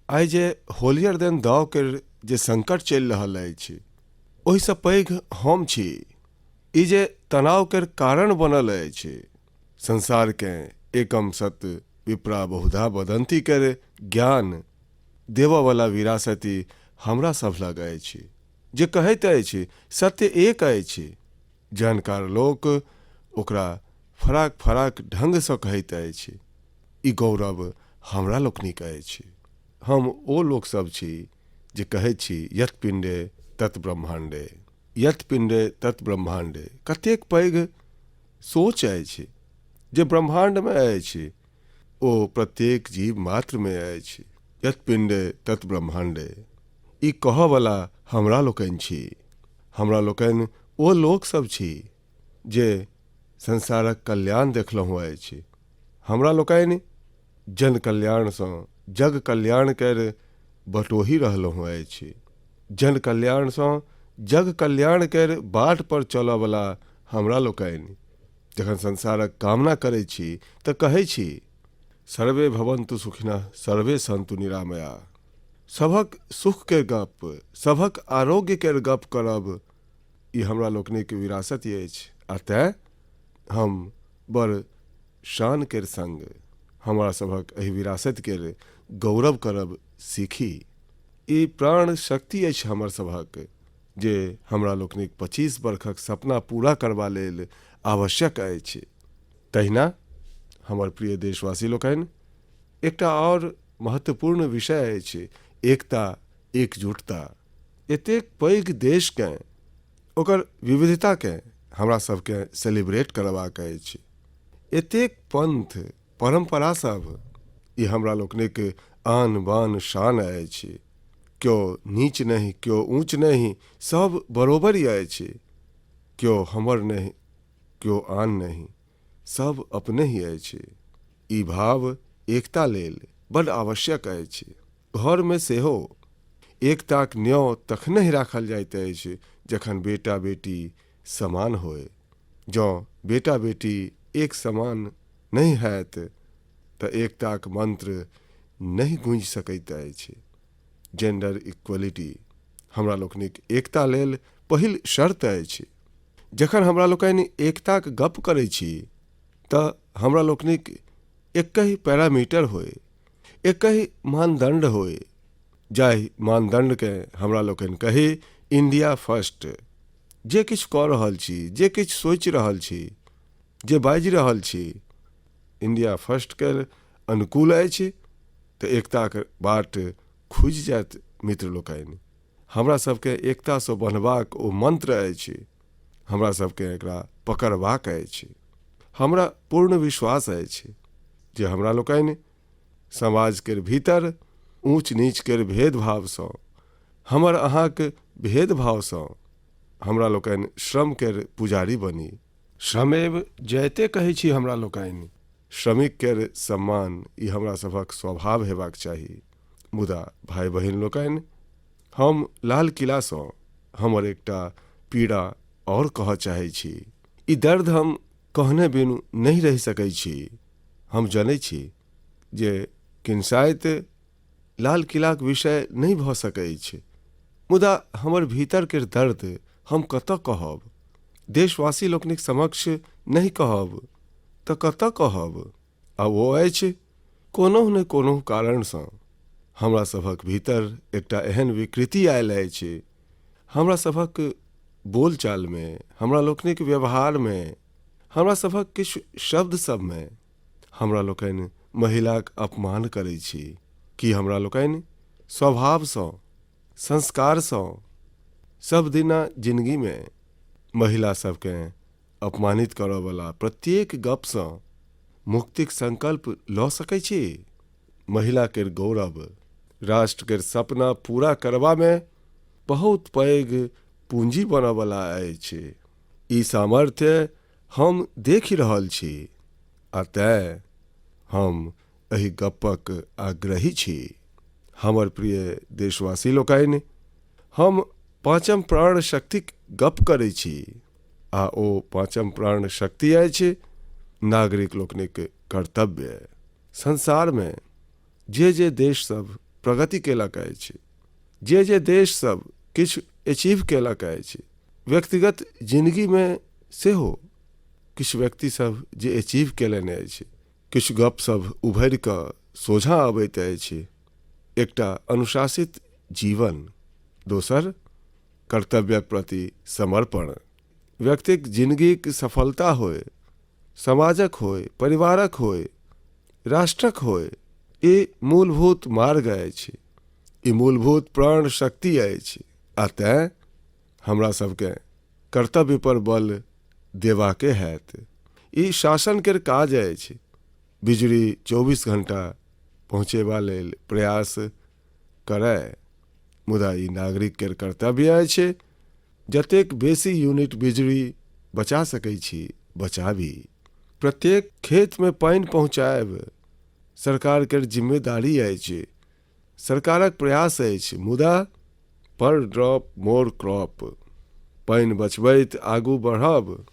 Speaker 1: आइ जे होलियर देन दाव केर जे संकट चलि रहल अछि ओहिसँ पैघ हम छी। ई जे तनाव केर कारण बनल अछि, संसारकेँ एकम सत विप्रा बहुधा वदन्ती केर ज्ञान देबऽवला विरासति हमरा सभ लग अछि, जे कहैत अछि सत्य एक अछि। जानकार लोक ओकरा फराक-फराक ढंगसँ कहैत अछि। ई गौरव हमरा लोकनिक अछि। हम ओ लोक सभ छी जे कहैत छी यत् पिण्डे तत् ब्रह्माण्डे। यत् पिण्डे तत् ब्रह्माण्डे कतेक पैघ सोच अछि। जे ब्रह्माण्डमे अछि ओ प्रत्येक जीव मात्रमे अछि। यत् पिण्डे तत् ब्रह्माण्डे ई कहऽवला हमरा लोकनि छी। हमरा लोकनि ओ लोक सभ छी जे संसारक कल्याण देखलहुँ अछि। हमरा लोकनि जन कल्याणसँ जग कल्याण केर बटोही रहलहुँ अछि। जन कल्याणसँ जग कल्याण केर बाट पर चलऽवला हमरा लोकनि जखन संसारक कामना करै छी तऽ कहै छी, सर्वे भवन्तु सुखिनः सर्वे सन्तु निरामया। सभक सुख केर गप्प, सभक आरोग्य केर गप्प करब ई हमरा लोकनिक विरासति अछि आ तेँ हम बड़ शान केर संग हमरा सभक एहि विरासति केर गौरव करब सीखी। ई प्राण शक्ति अछि हमर सभक जे हमरा लोकनिक 25 बरखक सपना पूरा करबा लेल आवश्यक अछि। तहिना हमर प्रिय देशवासी लोकनि, एकटा आओर महत्वपूर्ण विषय अछि एकता, एकजुटता। एतेक पैघ देशकेँ ओकर विविधताकेँ हमरा सभकेँ सेलिब्रेट करबाक अछि। एतेक पंथ, परम्परा सभ, ई हमरा लोकनिक आन बान शान अछि। क्यो नीच नहि, क्यो ऊँच नहि, सभ बरोबरि अछि। क्यो हमर नहि, क्यो आन नहि, सभ अपनहि अछि। ई भाव एकता लेल बड्ड आवश्यक अछि। घरमे सेहो एकताक न्योँ तखनहि राखल जाइत अछि जखन बेटा-बेटी समान होय। जँ बेटा-बेटी एक समान नहि हएत तँ एकताक मंत्र नहि गूँजि सकैत अछि। जेंडर इक्वलिटी हमरा लोकनिक एकता लेल पहिल शर्त अछि। जखन हमरा लोकनि एकताक गप्प करैत छी तँ हमरा लोकनिक एक्कहि पैरामीटर होय, एक्कहि मानदंड होय, जाहि मानदंडकेँ हमरा लोकनि कही इंडिया फर्स्ट। जे किछु कऽ रहल छी, जे किछु सोचि रहल छी, जे बाजि रहल छी, इंडिया फर्स्ट केर अनुकूल अछि तऽ एकताक बाट खुजि जायत मित्र लोकनि। हमरा सभकेँ एकतासँ बन्हबाक ओ मंत्र अछि। हमरा सभकेँ एकरा पकड़बाक अछि। हमरा पूर्ण विश्वास अछि जे हमरा लोकनि समाज केर भीतर ऊँच नीच केर भेदभावसँ, हमर अहाँक भेदभावसँ हमरा लोकनि श्रम केर पुजारी बनी। श्रमेव जयते कहै छी हमरा लोकनि। श्रमिक केर सम्मान ई हमरा सभक स्वभाव हेबाक चाही। मुदा भाइ बहिन लोकनि, हम लाल किलासँ हमर एकटा पीड़ा आओर कहऽ चाहै छी। ई दर्द हम कहने बिनु नहि रहि सकै छी। हम जनै छी जे किनसाइत लाल किलाक विषय नहि भऽ सकैछ, मुदा हमर भीतर केर दर्द हम कतऽ कहब? देशवासी लोकनिक समक्ष नहि कहब तऽ कतऽ कहब? आ ओ अछि कोनहुँ ने कोनहुँ कारणसँ हमरा सभक भीतर एकटा एहन विकृति आयल अछि, हमरा सभक बोलचालमे, हमरा लोकनिक व्यवहारमे, हमरा सभक किछु शब्द सभमे हमरा लोकनि महिलाक अपमान करै छी। की हमरा लोकनि स्वभावसँ, संस्कारसँ सभदिना जिनगीमे महिला सभकेँ अपमानित करऽवला प्रत्येक गपसँ मुक्तिक संकल्प लऽ सकै छी? महिला केर गौरव राष्ट्र केर सपना पूरा करबामे बहुत पैघ पूँजी बनऽवला अछि। ई सामर्थ्य हम देखि रहल छी आ तेँ हम एहि गप्पक आग्रही छी। हमर प्रिय देशवासी लोकनि, हम पाँचम प्राण शक्तिक गप्प करै छी आ ओ पाँचम प्राण शक्ति अछि नागरिक लोकनिक कर्तव्य। संसारमे जे जे देश सभ प्रगति केलक अछि, जे जे देश सभ किछु अचीव केलक अछि, व्यक्तिगत जिनगीमे सेहो किछु व्यक्ति सभ जे अचीव कयलनि अछि, किछु गप सभ उभरि कऽ सोझाँ अबैत अछि। एकटा अनुशासित जीवन, दोसर कर्तव्यक प्रति समर्पण। व्यक्तिक जिनगीक सफलता होय, समाजक होय, परिवारक होय, राष्ट्रक होय, ई मूलभूत मार्ग अछि, ई मूलभूत प्राण शक्ति अछि आ तेँ हमरा सभकेँ कर्तव्य पर बल देबाके हैत। ई शासन केर काज अछि बिजुरी 24 घंटा पहुँचेबा लेल प्रयास करय, मुदा ई नागरिक केर कर्तव्य अछि जतेक बेसी यूनिट बिजुरी बचा सकै छी, बचाबी। प्रत्येक खेतमे पानि पहुँचायब सरकार केर जिम्मेदारी अछि, सरकारक प्रयास अछि, मुदा पर ड्रॉप मोर क्रॉप, पानि बचबैत आगू बढ़ब,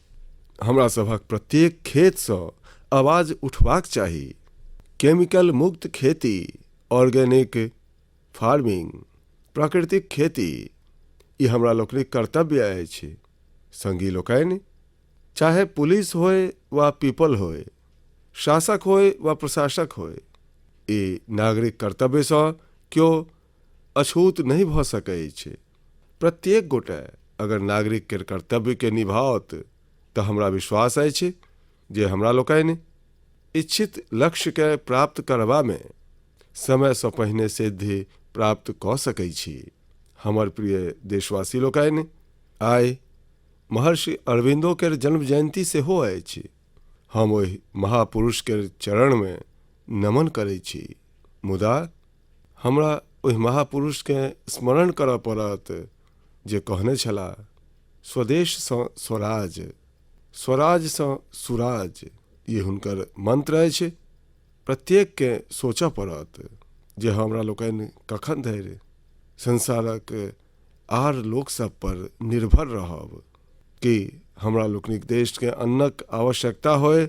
Speaker 1: हमरा सभक प्रत्येक खेतसँ आवाज उठबाक चाही। केमिकल मुक्त खेती, ऑर्गेनिक फार्मिंग, प्राकृतिक खेती, ई हमरा लोकनिक कर्तव्य अछि। संगी लोकनि, चाहे पुलिस होय वा पीपल होय, शासक होय वा प्रशासक होय, ई नागरिक कर्तव्यसँ केओ अछूत नहि भऽ सकैछ। प्रत्येक गोटे अगर नागरिक केर कर्तव्यके निभाओत तऽ हमरा विश्वास अछि जे हमरा लोकनि इच्छित लक्ष्यकेँ प्राप्त करबामे समयसँ पहिने सिद्धि प्राप्त कऽ सकै छी। हमर प्रिय देशवासी लोकनि, आइ महर्षि अरविन्दो केर जन्म जयन्ती सेहो अछि। हम ओहि महापुरुष केर चरणमे नमन करै छी, मुदा हमरा ओहि महापुरुषकेँ स्मरण करऽ पड़त जे कहने छलाह, स्वदेशसँ स्वराज, स्वराजसँ सुराज। ई हुनकर मंत्र अछि। प्रत्येककेँ सोचऽ पड़त जे हमरा लोकनि कखन धरि संसारक आर लोकसभ पर निर्भर रहब। की हमरा लोकनिक देशकेँ अन्नक आवश्यकता होय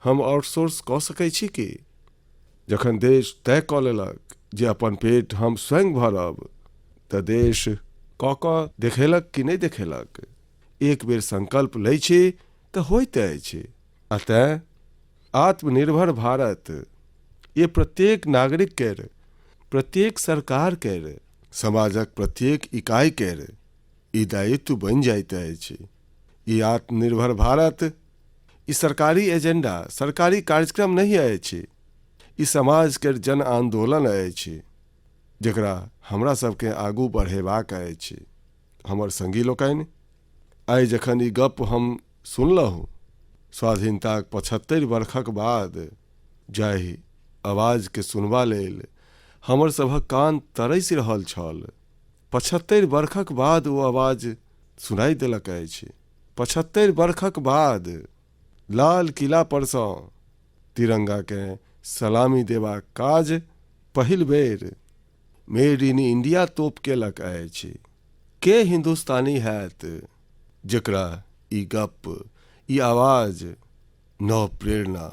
Speaker 1: हम आउटसोर्स कऽ सकै छी की? जखन देश तय कऽ लेलक जे अपन पेट हम स्वयं भरब तऽ देश कऽ कऽ देखेलक कि नहि देखेलक? एक बेर संकल्प लै छी तऽ होइत अछि आ तेँ आत्मनिर्भर भारत ये प्रत्येक नागरिक केर, प्रत्येक सरकार केर, समाजक प्रत्येक इकाई केर ई दायित्व बनि जाइत अछि। ई आत्मनिर्भर भारत ई सरकारी एजेंडा, सरकारी कार्यक्रम नहि अछि। ई समाज केर जन आंदोलन अछि जकरा हमरा सबके आगू बढ़ेबाक अछि। हमर संगी लोकनि, आइ जखन ई गप्प हम सुनलहुँ, स्वाधीनताक 75 बरखक बाद जाहि आवाजके सुनबा लेल हमर सभक कान तरसि रहल छल, 75 बरखक बाद ओ आवाज सुनाइ देलक अछि। 75 बरखक बाद लाल किला परसँ तिरंगाकेँ सलामी देबाक काज पहिल बेर मेड इन इंडिया तोप केलक अछि। के हिन्दुस्तानी हैत जकरा ई गप्प, ई आवाज नव प्रेरणा,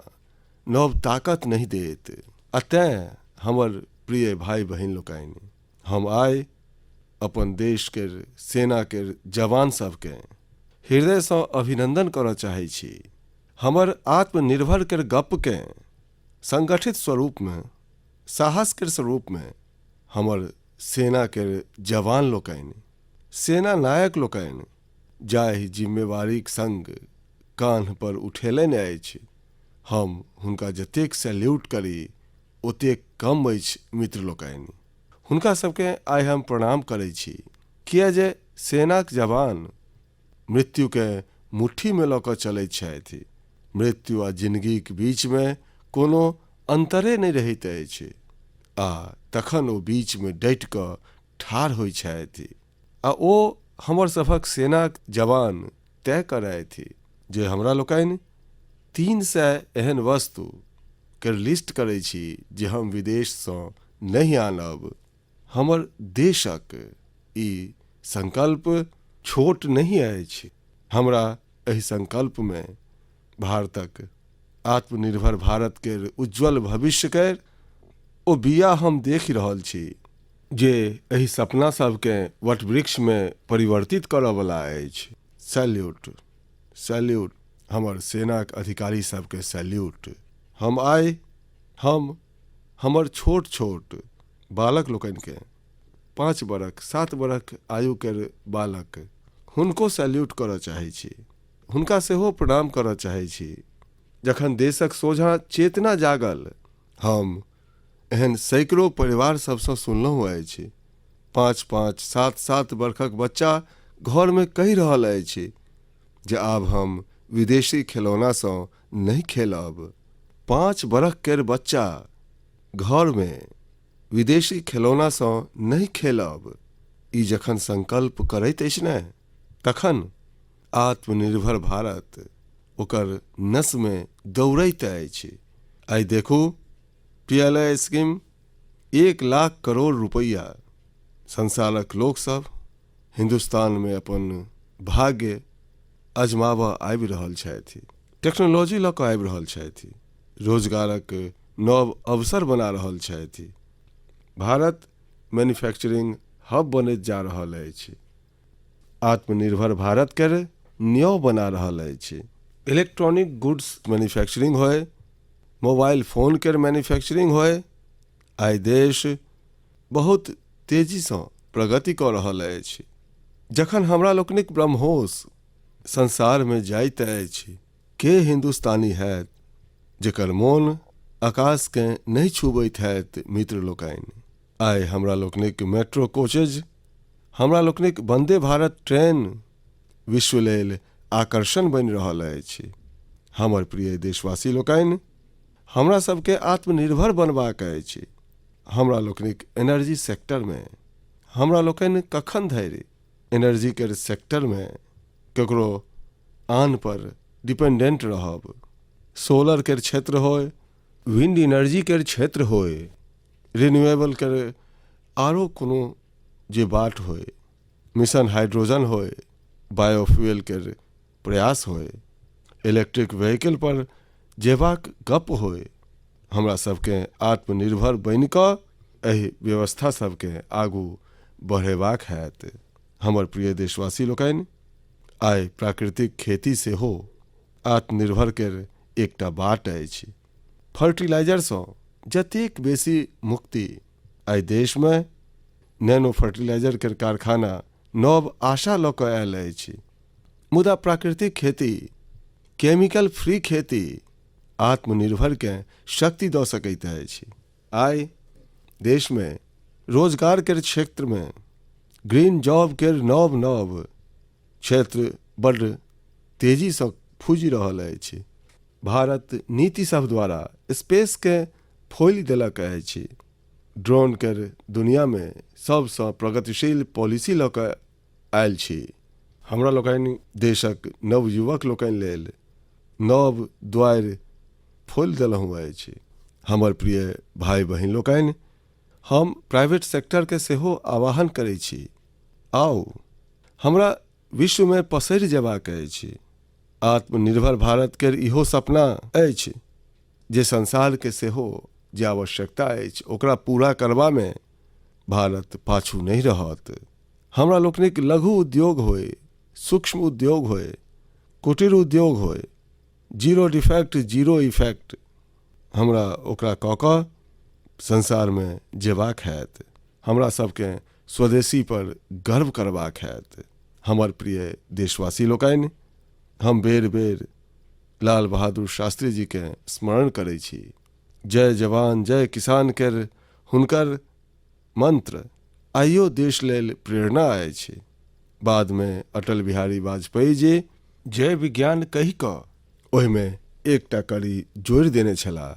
Speaker 1: नव ताकत नहि देत? आ तेँ हमर प्रिय भाइ बहिन लोकनि, हम आइ अपन देश केर सेना केर जवान सभकेँ हृदयसँ अभिनंदन करऽ चाहै छी। हमर आत्मनिर्भर केर गप्पकेँ संगठित स्वरूपमे, साहस केर स्वरूपमे हमर सेना केर जवान लोकनि, सेना नायक लोकनि जाहि जिम्मेवारीक संग कान्ह पर उठेलनि अछि, हम हुनका जतेक सैल्यूट करी ओतेक कम अछि। मित्र लोकनि, हुनका सबकेँ आइ हम प्रणाम करै छी, किए जे सेनाक जवान मृत्युकेँ मुट्ठीमे लऽ कऽ चलैत छथि। मृत्यु आ जिनगीक बीचमे कोनो अन्तरे नहि रहैत अछि आ तखन ओ बीचमे डटि कऽ ठाढ़ होइ छथि आ ओ हमर सभक सेनाक जवान तय करथि जे हमरा लोकनि 300 एहन वस्तु केर लिस्ट करै छी जे हम विदेशसँ नहि आनब। हमर देशक ई संकल्प छोट नहि अछि। हमरा एहि संकल्पमे भारतक आत्मनिर्भर भारत केर उज्ज्वल भविष्य केर ओ बीया हम देखि रहल छी जे एहि सपना सभकेँ वटवृक्षमे परिवर्तित करऽवला अछि। सैल्यूट! सैल्यूट! हमर सेनाक अधिकारी सबके सैल्यूट। हम आइ हम हमर छोट छोट बालक लोकनिके, 5 बरख 7 बरख आयु केर बालक, हुनको सैल्यूट करऽ चाहै छी, हुनका सेहो प्रणाम करऽ चाहै छी। जखन देशक सोझाँ चेतना जागल, हम एहन सैकड़ो परिवार सबसँ सुनलहुँ अछि, 5-5 7-7 बरखक बच्चा घरमे कहि रहल अछि जे आब हम विदेशी खेलौनासँ नहि खेलब। 5 बरख केर बच्चा घरमे विदेशी खेलौनासँ नहि खेलब, ई जखन संकल्प करैत अछि ने, तखन आत्मनिर्भर भारत ओकर नसमे दौड़ैत अछि। आइ देखू, पीएलआई स्कीम 1 लाख करोड़ रुपैआ, संसारक लोकसभ हिन्दुस्तानमे अपन भाग्य अजमाबऽ आबि रहल छथि, टेक्नोलॉजी लऽ कऽ आबि रहल छथि, रोजगारक नव अवसर बना रहल छथि। भारत मैन्युफैक्चरिंग हब बनैत जा रहल अछि, आत्मनिर्भर भारत केर न्यों बना रहल अछि। इलेक्ट्रॉनिक गुड्स मैन्युफैक्चरिंग होय, मोबाइल फोन केर मैन्युफैक्चरिंग होय, आइ देश बहुत तेजीसँ प्रगति कऽ रहल अछि। जखन हमरा लोकनिक ब्रह्मोस संसारमे जाइत अछि, के हिन्दुस्तानी हैत जेकर मोन आकाशकेँ नहि छुबैत हैत मित्र लोकनि? आइ हमरा लोकनिक मेट्रो कोचेज, हमरा लोकनिक वंदे भारत ट्रेन विश्व लेल आकर्षण बनि रहल अछि। हमर प्रिय देशवासी लोकनि, हमरा सबके आत्मनिर्भर बनबाक अछि। हमरा लोकनिक एनर्जी सेक्टरमे हमरा लोकनि कखन धरि एनर्जी केर सेक्टरमे ककरो आन पर डिपेंडेंट रहब? सोलर केर क्षेत्र होय, विंड एनर्जी केर क्षेत्र होय, रिन्यूएबल केर आरो कोनो जे बाट होय, मिशन हाइड्रोजन होय, बायोफ्यूल केर प्रयास होय, इलेक्ट्रिक व्हीकल पर जेबाक गप होय, हमरा सबके आत्मनिर्भर बनि कऽ एहि व्यवस्था सबके आगू बढ़ेबाक हैत। हमर प्रिय देशवासी लोकनि, आइ प्राकृतिक खेती सेहो आत्मनिर्भर केर एकटा बाट अछि। फर्टिलाइजरसँ जतेक बेसी मुक्ति, आइ देशमे नैनो फर्टिलाइजर केर कारखाना नव आशा लऽ कऽ आयल अछि। मुदा प्राकृतिक खेती, केमिकल फ्री खेती आत्मनिर्भरकेँ शक्ति दऽ सकैत अछि। आइ देशमे रोजगार केर क्षेत्रमे ग्रीन जॉब केर नव नव क्षेत्र बड्ड तेजीसँ फूजि रहल अछि। भारत नीति सभ द्वारा स्पेसकेँ फोलि देलक अछि। ड्रोन केर दुनियामे सभसँ प्रगतिशील पॉलिसी लऽ कऽ आयल छी। हमरा लोकनि देशक नवयुवक लोकनि लेल नव द्वारि फोलि देलहुँ अछि। हमर प्रिय भाइ बहिन लोकनि, हम प्राइवेट सेक्टरके सेहो आह्वान करै छी, आउ हमरा विश्वमे पसरि जेबाक अछि। आत्मनिर्भर भारत केर इहो सपना अछि जे संसारके सेहो जे आवश्यकता अछि ओकरा पूरा करबामे भारत पाछू नहि रहत। हमरा लोकनिक लघु उद्योग होय, सूक्ष्म उद्योग होय, कुटीर उद्योग होय, जीरो डिफेक्ट जीरो इफेक्ट, हमरा ओकरा कऽ कऽ संसारमे जेबाक हैत। हमरा सबके स्वदेशी पर गर्व करबाक हैत। हमर प्रिय देशवासी लोकनि, हम बेर बेर लाल बहादुर शास्त्री जीके स्मरण करै छी। जय जवान जय किसान केर हुनकर मंत्र आइयो देश लेल प्रेरणा अछि। बादमे अटल बिहारी वाजपेयी जी जय विज्ञान कहि कऽ ओहिमे एकटा कड़ी जोड़ि देने छलाह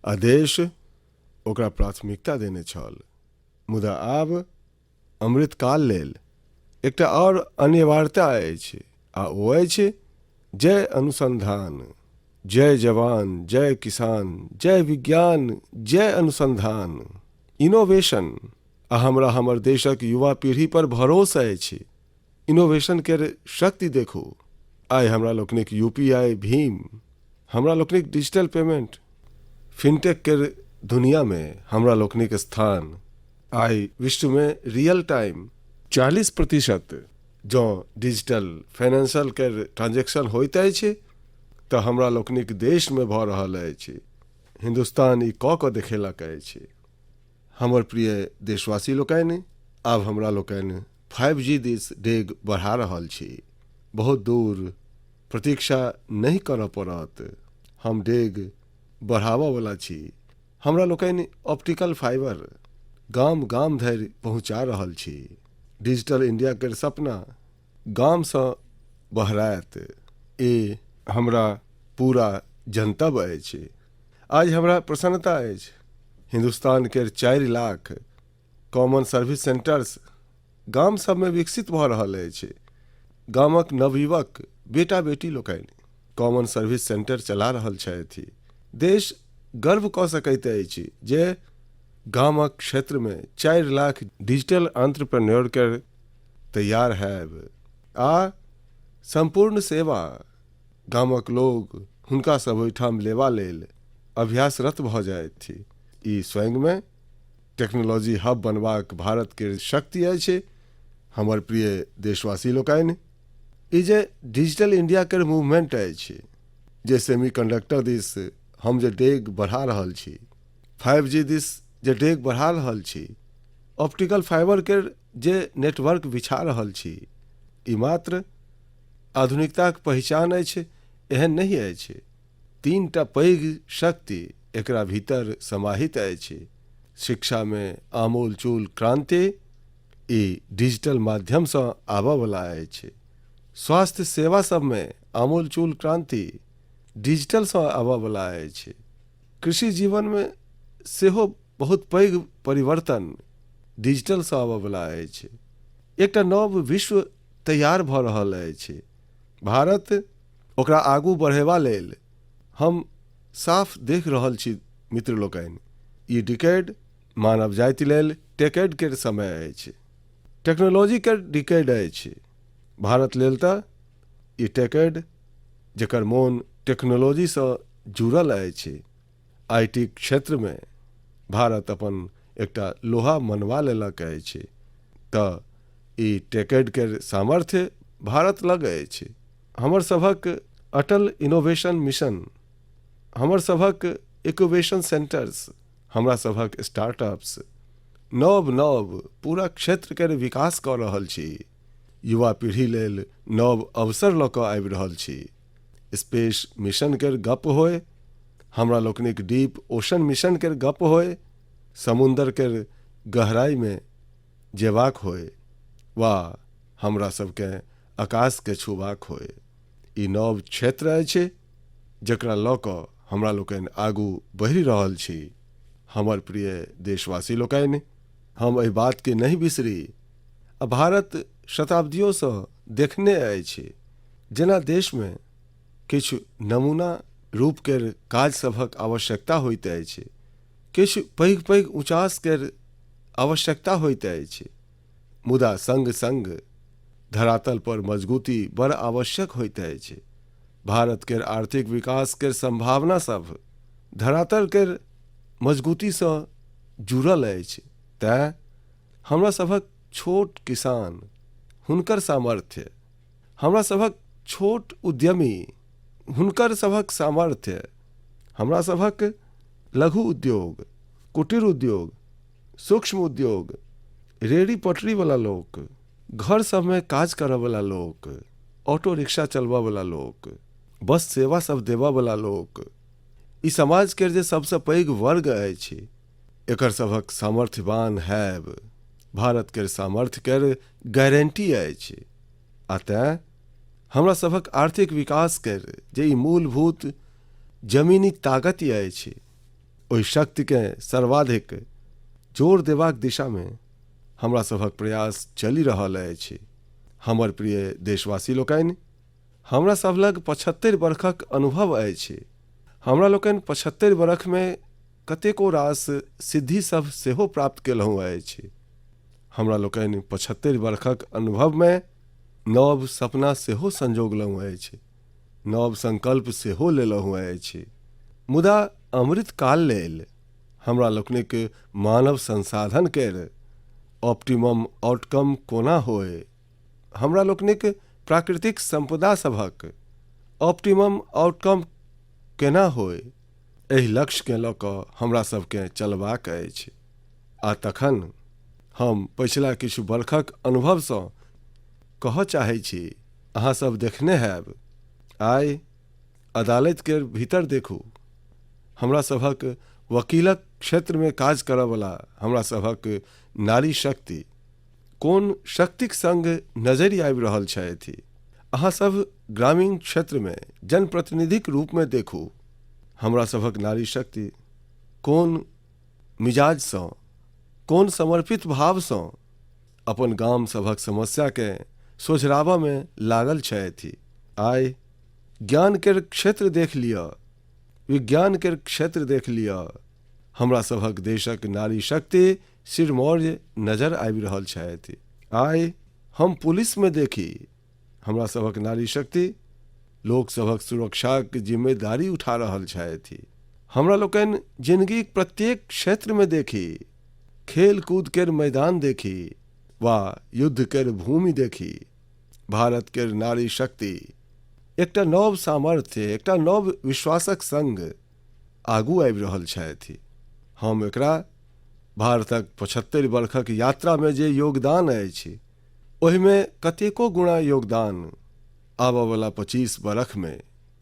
Speaker 1: आ देश ओकरा प्राथमिकता देने छल। मुदा आब अमृतकाल लेल एकटा आओर अनिवार्यता अछि आ ओ अछि जय अनुसंधान। जय जवान जय किसान जय विज्ञान जय अनुसंधान, इनोवेशन। आ हमरा हमर देशक युवा पीढ़ी पर भरोस अछि। इनोवेशन केर शक्ति देखू। आइ हमरा लोकनिक यूपीआई, भीम, हमरा लोकनिक डिजिटल पेमेंट, फिनटेक केर दुनियामे हमरा लोकनिक स्थान आइ विश्वमे रियल टाइम 40% जँ डिजिटल फाइनेंशियल केर ट्रांजैक्शन होइत अछि तऽ हमरा लोकनिक देशमे भऽ रहल अछि। हिन्दुस्तान ई कऽ कऽ देखेलक अछि। हमर प्रिय देशवासी लोकनि, आब हमरा लोकनि 5G दिस डेग बढ़ा रहल छी। बहुत दूर प्रतीक्षा नहि करय पड़त। हम डेग बढ़ाबयवला छी। हमरा लोकनि ऑप्टिकल फाइबर गाम-गाम धरि पहुँचा रहल छी। डिजिटल इंडिया केर सपना गामसँ बहरायत, ई हमरा पूरा जनतब अछि। आइ हमरा प्रसन्नता अछि, हिन्दुस्तान केर 4 लाख कॉमन सर्विस सेंटर्स गाम सभमे विकसित भऽ रहल अछि। गामक नवयुवक बेटा-बेटी लोकनि कॉमन सर्विस सेंटर चला रहल छथि। देश गर्व कऽ सकैत अछि जे गामक क्षेत्रमे 4 लाख डिजिटल एंटरप्रेन्योर केर तैयार होयब आ सम्पूर्ण सेवा गामक लोक हुनका सभ ओहिठाम लेबा लेल अभ्यासरत भऽ जाथि। ई स्वयंमे टेक्नोलॉजी हब बनबाक भारत केर शक्ति अछि। हमर प्रिय देशवासी लोकनि, ई जे डिजिटल इंडिया केर मूवमेंट अछि, जे सेमीकंडक्टर दिस हम जे डेग बढ़ा रहल छी, 5G दिस जे डेग बढ़ा रहल छी, ऑप्टिकल फाइबर केर जे नेटवर्क बिछा रहल छी, ई मात्र आधुनिकताक पहिचान अछि एहन नहि अछि। तीनटा पैघ शक्ति एकरा भीतर समाहित अछि। शिक्षामे आमूलचूल क्रांति ई डिजिटल माध्यमसँ आबयवला अछि। स्वास्थ्य सेवा सभमे आमूलचूल क्रांति डिजिटलसँ आबयवला अछि। कृषि जीवनमे सेहो बहुत पैघ परिवर्तन डिजिटलसँ आबयवला अछि। एकटा नव विश्व तैयार भऽ रहल अछि। भारत ओकरा आगू बढ़ेबा लेल हम साफ देख रहल छी मित्र लोकनि, ई डिकेड मानव जाति लेल टेकेड केर समय अछि। टेक्नोलॉजी केर डिकेड अछि। भारत लेल तऽ ई टेकेड जकर मोन टेक्नोलॉजीसँ जुड़ल अछि। IT क्षेत्रमे भारत अपन एकटा लोहा मनवा लेलक अछि तऽ ई टेकेड केर सामर्थ्य भारत लग अछि। हमर सभक अटल इनोवेशन मिशन, हमर सभक इक्यूबेशन सेंटर्स, हमरा सभक स्टार्टअप्स नव-नव पूरा क्षेत्र केर विकास कऽ रहल छी। युवा पीढ़ी लेल नव अवसर लऽ कऽ आबि रहल छी। स्पेस मिशन केर गप्प होय, हमरा लोकनिक डीप ओशन मिशन केर गप्प होय, समुन्दर केर गहराईमे जेबाक होय वा हमरा सभकेँ आकाशकेँ छूबाक होय, ई नव क्षेत्र अछि जकरा लऽ कऽ हमरा लोकनि आगू बढ़ि रहल छी। हमर प्रिय देशवासी लोकनि, हम एहि बातकेँ नहि बिसरी आ भारत शताब्दियोसँ देखने अछि जेना देशमे किछु नमूना रूप केर काज सभक आवश्यकता होइत अछि, किछु पैघ-पैघ ऊँचास केर आवश्यकता होइत अछि, मुदा संग-संग धरातल पर मजगूती बड़ आवश्यक होइत अछि। भारत केर आर्थिक विकास केर संभावना सभ धरातल केर मजगूतीसँ जुड़ल अछि। तेँ हमरा सभक छोट किसान, हुनकर सामर्थ्य, हमरा सभक छोट उद्यमी, हुनकर सभक सामर्थ्य, हमरा सभक लघु उद्योग, कुटीर उद्योग, सूक्ष्म उद्योग, रेहड़ी पटरीवला लोक, घर सभमे काज करयवला लोक, ऑटो रिक्शा चलबयवला लोक, बस सेवा सभ देबयवला लोक, ई समाज केर जे सभसँ पैघ वर्ग अछि, एकर सभक सामर्थ्यवान हैब भारत केर सामर्थ्य केर गारंटी अछि। आ तेँ हमरा सभक आर्थिक विकास केर जे ई मूलभूत जमीनी ताकति अछि, ओहि शक्तिकेँ सर्वाधिक जोर देबाक दिशामे हमरा सभक प्रयास चलि रहल अछि। हमर प्रिय देशवासी लोकनि, हमरा सभ लग 75 बरखक अनुभव अछि। हमरा लोकनि 75 बरखमे कतेको रास सिद्धि सभ सेहो प्राप्त केलहुँ अछि। हमरा लोकनि 75 बरखक अनुभवमे नव सपना सेहो संजोगलहुँ अछि, नव संकल्प सेहो लेलहुँ अछि। मुदा अमृत काल लेल हमरा लोकनिक मानव संसाधन केर ऑप्टिमम आउटकम कोना होय, हमरा लोकनिक प्राकृतिक संपदा सभक ऑप्टिमम आउटकम केना होय, एहि लक्ष्यकेँ लऽ कऽ हमरा सभकेँ चलबाक अछि। आ तखन हम पछिला किछु बरखक अनुभवसँ कहऽ चाहैत छी, अहाँ सभ देखने होयब, आइ अदालति केर भीतर देखू, हमरा सभक वकीलक क्षेत्रमे काज करयवला हमरा सभक नारी शक्ति कोन शक्तिक सङ्ग नजरि आबि रहल छथि। अहाँ सभ ग्रामीण क्षेत्रमे जनप्रतिनिधिक रूपमे देखू, हमरा सभक नारी शक्ति कोन मिजाजसँ, कोन समर्पित भावसँ अपन गाम सभक समस्याकेँ सोझराबऽमे लागल छथि। आइ ज्ञान केर क्षेत्र देख लिअ, विज्ञान केर क्षेत्र देख लिअ, हमरा सभक देशक नारी शक्ति सिरमौर्य नजर आबि रहल छथि। आइ हम पुलिसमे देखी, हमरा सभक नारी शक्ति लोक सभक सुरक्षाक जिम्मेदारी उठा रहल छथि। हमरा लोकनि जिनगीक प्रत्येक क्षेत्रमे देखी, खेल कूद केर मैदान देखी वा युद्ध केर भूमि देखी, भारत केर नारी शक्ति एकटा नव सामर्थ्य, एकटा नव विश्वासक संग आगू आबि रहल छथि। हम एकरा भारतक 75 बरखक यात्रामे जे योगदान अछि ओहिमे कतेको गुणा योगदान आबयवला 25 बरखमे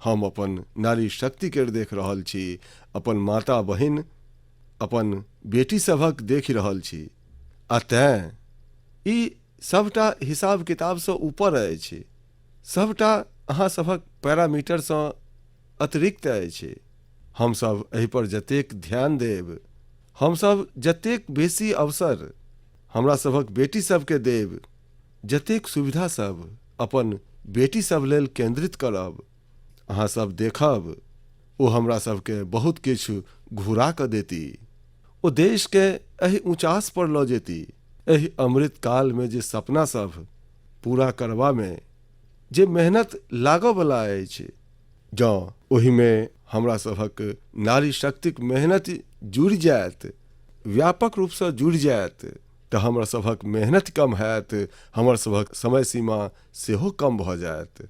Speaker 1: हम अपन नारी शक्ति केर देख रहल छी, अपन माता बहिन, अपन बेटी सभक देखि रहल छी। आ तेँ ई सभटा हिसाब किताबसँ ऊपर अछि, सभटा अहाँ सभक पैरामीटरसँ अतिरिक्त अछि। हमसभ एहिपर जतेक ध्यान देब, हमसभ जतेक बेसी अवसर हमरा सभक बेटी सभकेँ देब, जतेक सुविधा सभ अपन बेटी सभ लेल केन्द्रित करब, अहाँ सभ देखब ओ हमरा सभकेँ बहुत किछु घुरा कऽ देती। ओ देशकेँ एहि ऊँचास पर लऽ जेती। एहि अमृत कालमे जे सपना सभ पूरा करबामे जे मेहनत लागऽवला अछि, जँ ओहिमे हमरा सभक नारी शक्तिक मेहनति जुड़ि जायत, व्यापक रूपसँ जुड़ि जायत, तऽ हमरा सभक मेहनति कम होयत, हमर सभक समय सीमा सेहो कम भऽ जायत,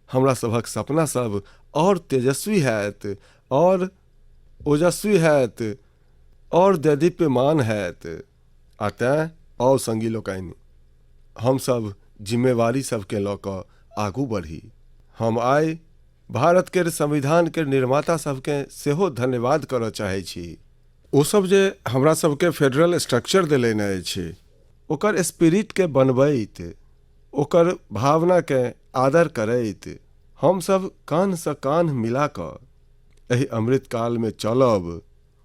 Speaker 1: हमरा सभक सपना सभ आओर तेजस्वी होयत, आओर ओजस्वी होयत, आओर दैदीप्यमान होयत। आ तेँ आउ सङ्गी लोकनि, हमसभ जिम्मेवारी सभकेँ लऽ कऽ आगू बढ़ी। हम आइ भारत केर संविधान केर निर्माता सभकेँ सेहो धन्यवाद करय चाहैत छी। ओ सभ जे हमरा सभकेँ फेडरल स्ट्रक्चर देलनि अछि, ओकर स्पिरिटकेँ बनबैत, ओकर भावनाकेँ आदर करैत हमसभ कान्हसँ कान्ह मिला कऽ एहि अमृत कालमे चलब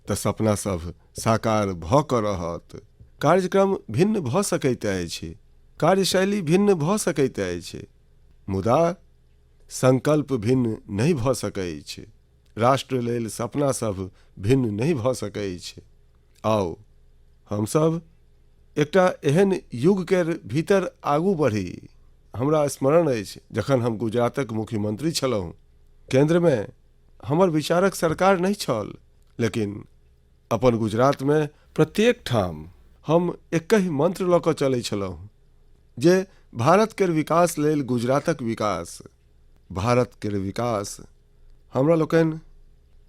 Speaker 1: तऽ सपना सभ साकार भऽ कऽ रहत। कार्यक्रम भिन्न भऽ सकैत अछि, कार्यशैली भिन्न भऽ सकैत अछि, मुदा संकल्प भिन्न नहि भऽ सकैछ। राष्ट्र लेल सपना सभ भिन्न नहि भऽ सकैछ। आउ, हमसभ एकटा एहन युग केर भीतर आगू बढ़ी। हमरा स्मरण अछि जखन हम गुजरातक मुख्यमंत्री छलहुँ, केन्द्रमे हमर विचारक सरकार नहि छल, लेकिन अपन गुजरातमे प्रत्येक ठाम हम एकहि मंत्र लऽ कऽ चलै छलहुँ जे भारत केर विकास लेल गुजरातक विकास, भारत केर विकास हमरा लोकनि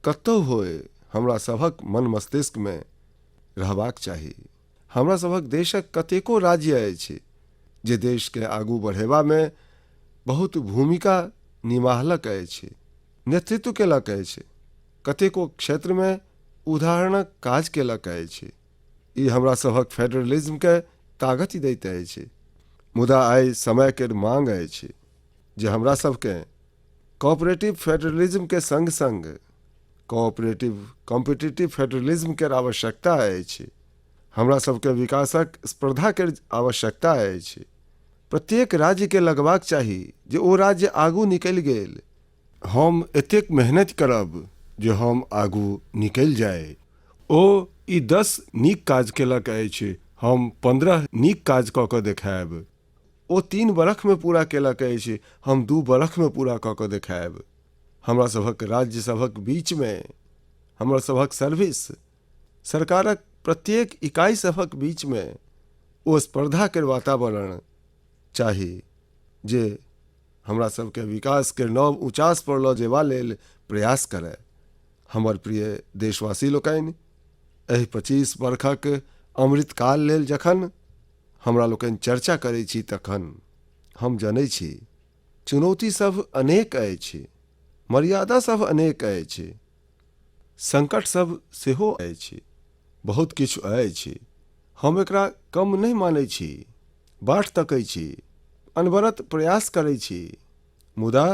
Speaker 1: कतहु होय हमरा सभक मन मस्तिष्कमे रहबाक चाही। हमरा सभक देशक कतेको राज्य अछि जे देशकेँ आगू बढ़ेबामे बहुत भूमिका निमाहलक अछि, नेतृत्व केलक अछि, कतेको क्षेत्रमे उदाहरणक काज केलक अछि। ई हमरा सभक फेडरलिज्मकेँ ताकति दैत अछि। मुदा आइ समय केर मांग अछि जे हमरा सभकेँ कोऑपरेटिव फेडरलिज्म के संग संग कोऑपरेटिव कॉम्पिटिटिव फेडरलिज्म केर आवश्यकता अछि। हमरा सभके विकासक स्पर्धा केर आवश्यकता अछि। प्रत्येक राज्यके लगबाक चाही जे ओ राज्य आगू निकलि गेल, हम एतेक मेहनति करब जे हम आगू निकलि जाइ। ओ ई 10 नीक काज केलक अछि, हम 15 नीक काज कऽ कऽ देखायब। ओ 3 बरखमे पूरा केलक अछि, हम 2 बरखमे पूरा कऽ कऽ देखायब। हमरा सभक राज्य सभक बीचमे, हमरा सभक सर्विस, सरकारक प्रत्येक इकाइ सभक बीचमे ओ स्पर्धाके वातावरण चाही जे हमरा सबके विकास के नव ऊँचास पर लऽ जेबा लेल प्रयास करय। हमर प्रिय देशवासी लोकनि, एहि 25 बरखक अमृतकाल लेल जखन हमरा लोकनि चर्चा करै छी तखन हम जनै छी चुनौती सब अनेक अछि, मर्यादा सब अनेक अछि, संकट सब सेहो अछि, बहुत किछु अछि। हम एकरा कम नहि मानै छी, बाट तकै छी, अनवरत प्रयास करै छी, मुदा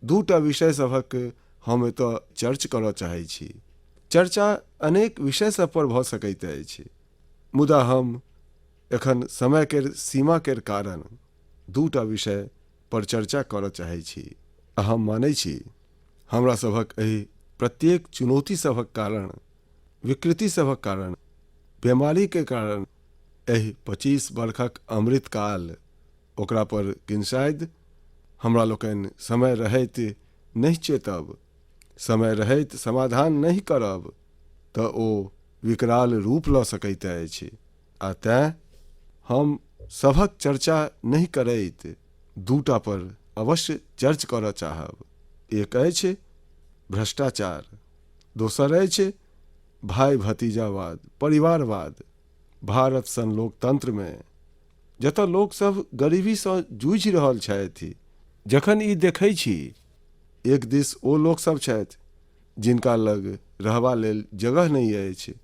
Speaker 1: दूटा विषय सभक हम एतऽ चर्च करऽ चाहै छी। चर्चा अनेक विषय सब पर भऽ सकैत अछि, मुदा हम एखन समय केर सीमा केर कारण दूटा विषय पर चर्चा करऽ चाहै छी। आ हम मानै छी हमरा सभक एहि प्रत्येक चुनौती सभक कारण, विकृति सभक कारण, बेमारी के कारण एहि 25 बरखक अमृतकाल ओकरा पर किनशायद हमरा लोकनि समय रहैत नहि चेतब, समय रहैत समाधान नहि करब तऽ ओ विकराल रूप लऽ सकैत अछि। आ तेँ हम सभक चर्चा नहि करैत दूटा पर अवश्य चर्च करऽ चाहब। एक अछि भ्रष्टाचार, दोसर अछि भाइ भतीजावाद, परिवारवाद। भारत सन लोकतंत्रमे जतऽ लोकसभ गरीबीसँ जूझि रहल छथि, जखन ई देखै छी एक दिस ओ लोकसभ छथि जिनका लग रहबा लेल जगह नहि अछि,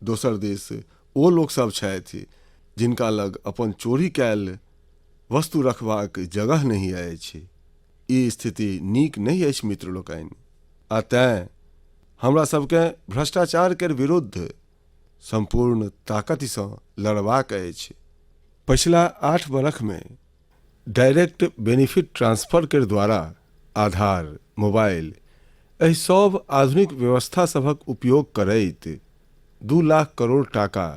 Speaker 1: दोसर दिस ओ लोकसभ छथि जिनका लग अपन चोरी कयल वस्तु रखबाक जगह नहि अछि। ई स्थिति नीक नहि अछि मित्र लोकनि। आ तेँ हमरा सभकेँ भ्रष्टाचार केर विरुद्ध सम्पूर्ण ताकतिसँ लड़बाक अछि। पछिला 8 बरखमे डायरेक्ट बेनिफिट ट्रांसफर केर द्वारा आधार, मोबाइल एहि सभ आधुनिक व्यवस्था सभक उपयोग करैत 2 लाख करोड़ टाका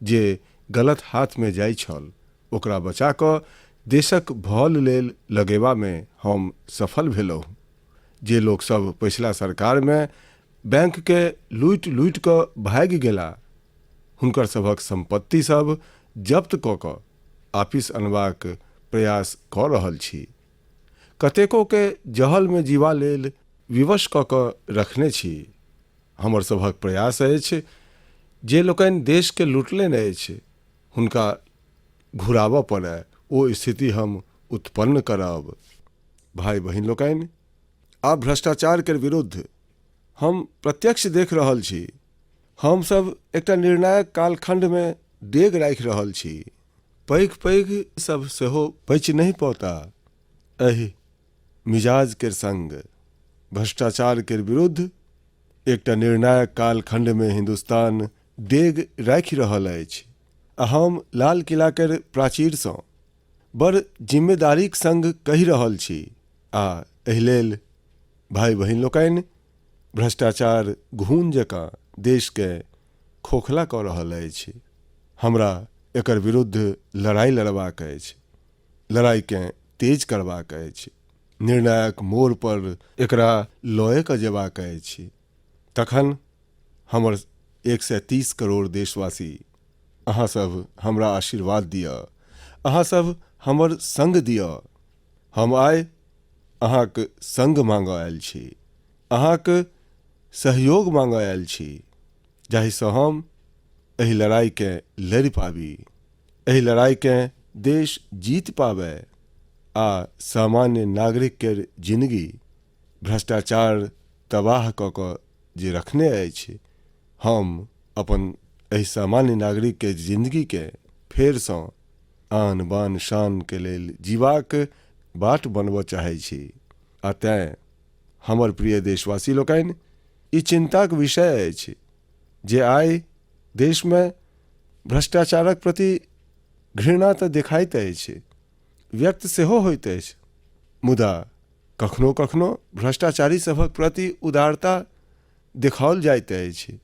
Speaker 1: जे गलत हाथमे जाइ छल ओकरा बचा कऽ देशक भल लेल लगेबामे हम सफल भेलहुँ। जे लोक सभ पछिला सरकारमे बैंकके लूटि-लूटि कऽ भागि गेला हुनकर सभक सम्पत्ति सभ जब्त कऽ कऽ आपिस अनबाक प्रयास कऽ रहल छी। कतेकोके जहलमे जीबा लेल विवश कऽ कऽ रखने छी। हमर सभक प्रयास अछि जे लोकनि देशके लूटलनि अछि हुनका घुराबऽ पड़य, ओ स्थिति हम उत्पन्न करब। भाइ बहिन लोकनि, आब भ्रष्टाचार केर विरुद्ध हम प्रत्यक्ष देख रहल छी। हम सब एकटा निर्णायक कालखंडमे डेग राखि रहल छी। पैघ-पैघ सभ सेहो बचि नहि पौता एहि मिजाज केर संग। भ्रष्टाचार केर विरुद्ध एकटा निर्णायक कालखंडमे हिन्दुस्तान डेग राखि रहल अछि आ हम लाल किला केर प्राचीरसँ बड़ जिम्मेदारीक संग कहि रहल छी आ एहि लेल भाइ बहिन लोकनि, भ्रष्टाचार घून जकाँ देशकेँ खोखला कऽ रहल अछि। हमरा एकर विरुद्ध लड़ाई लड़बाक अछि। लड़ाईकेँ तेज करबाक अछि। निर्णायक मोड़ पर एकरा लए कऽ जेबाक अछि। तखन हमर 130 करोड़ देशवासी, अहाँ सभ हमरा आशीर्वाद दिअ। अहाँ सभ हमर संग दिअ। हम आइ अहाँक संग मांगऽ आयल छी, अहाँक सहयोग मांगऽ आयल छी, जाहिसँ हम एहि लड़ाईकेँ लड़ि पाबी, एहि लड़ाईकेँ देश जीत पाबय आ सामान्य नागरिक केर जिनगी भ्रष्टाचार तबाह कऽ कऽ जे रखने अछि, हम अपन एहि सामान्य नागरिकके जिनगीकेँ फेरसँ आन बान शानके लेल जीबाक बाट बनबऽ चाहै छी। आ तेँ हमर प्रिय देशवासी लोकनि, ई चिन्ताक विषय अछि जे आइ देशमे भ्रष्टाचारक प्रति घृणा तऽ देखाइत अछि, व्यक्त सेहो होइत अछि, मुदा कखनो कखनो भ्रष्टाचारी सभक प्रति उदारता देखाओल जाइत अछि।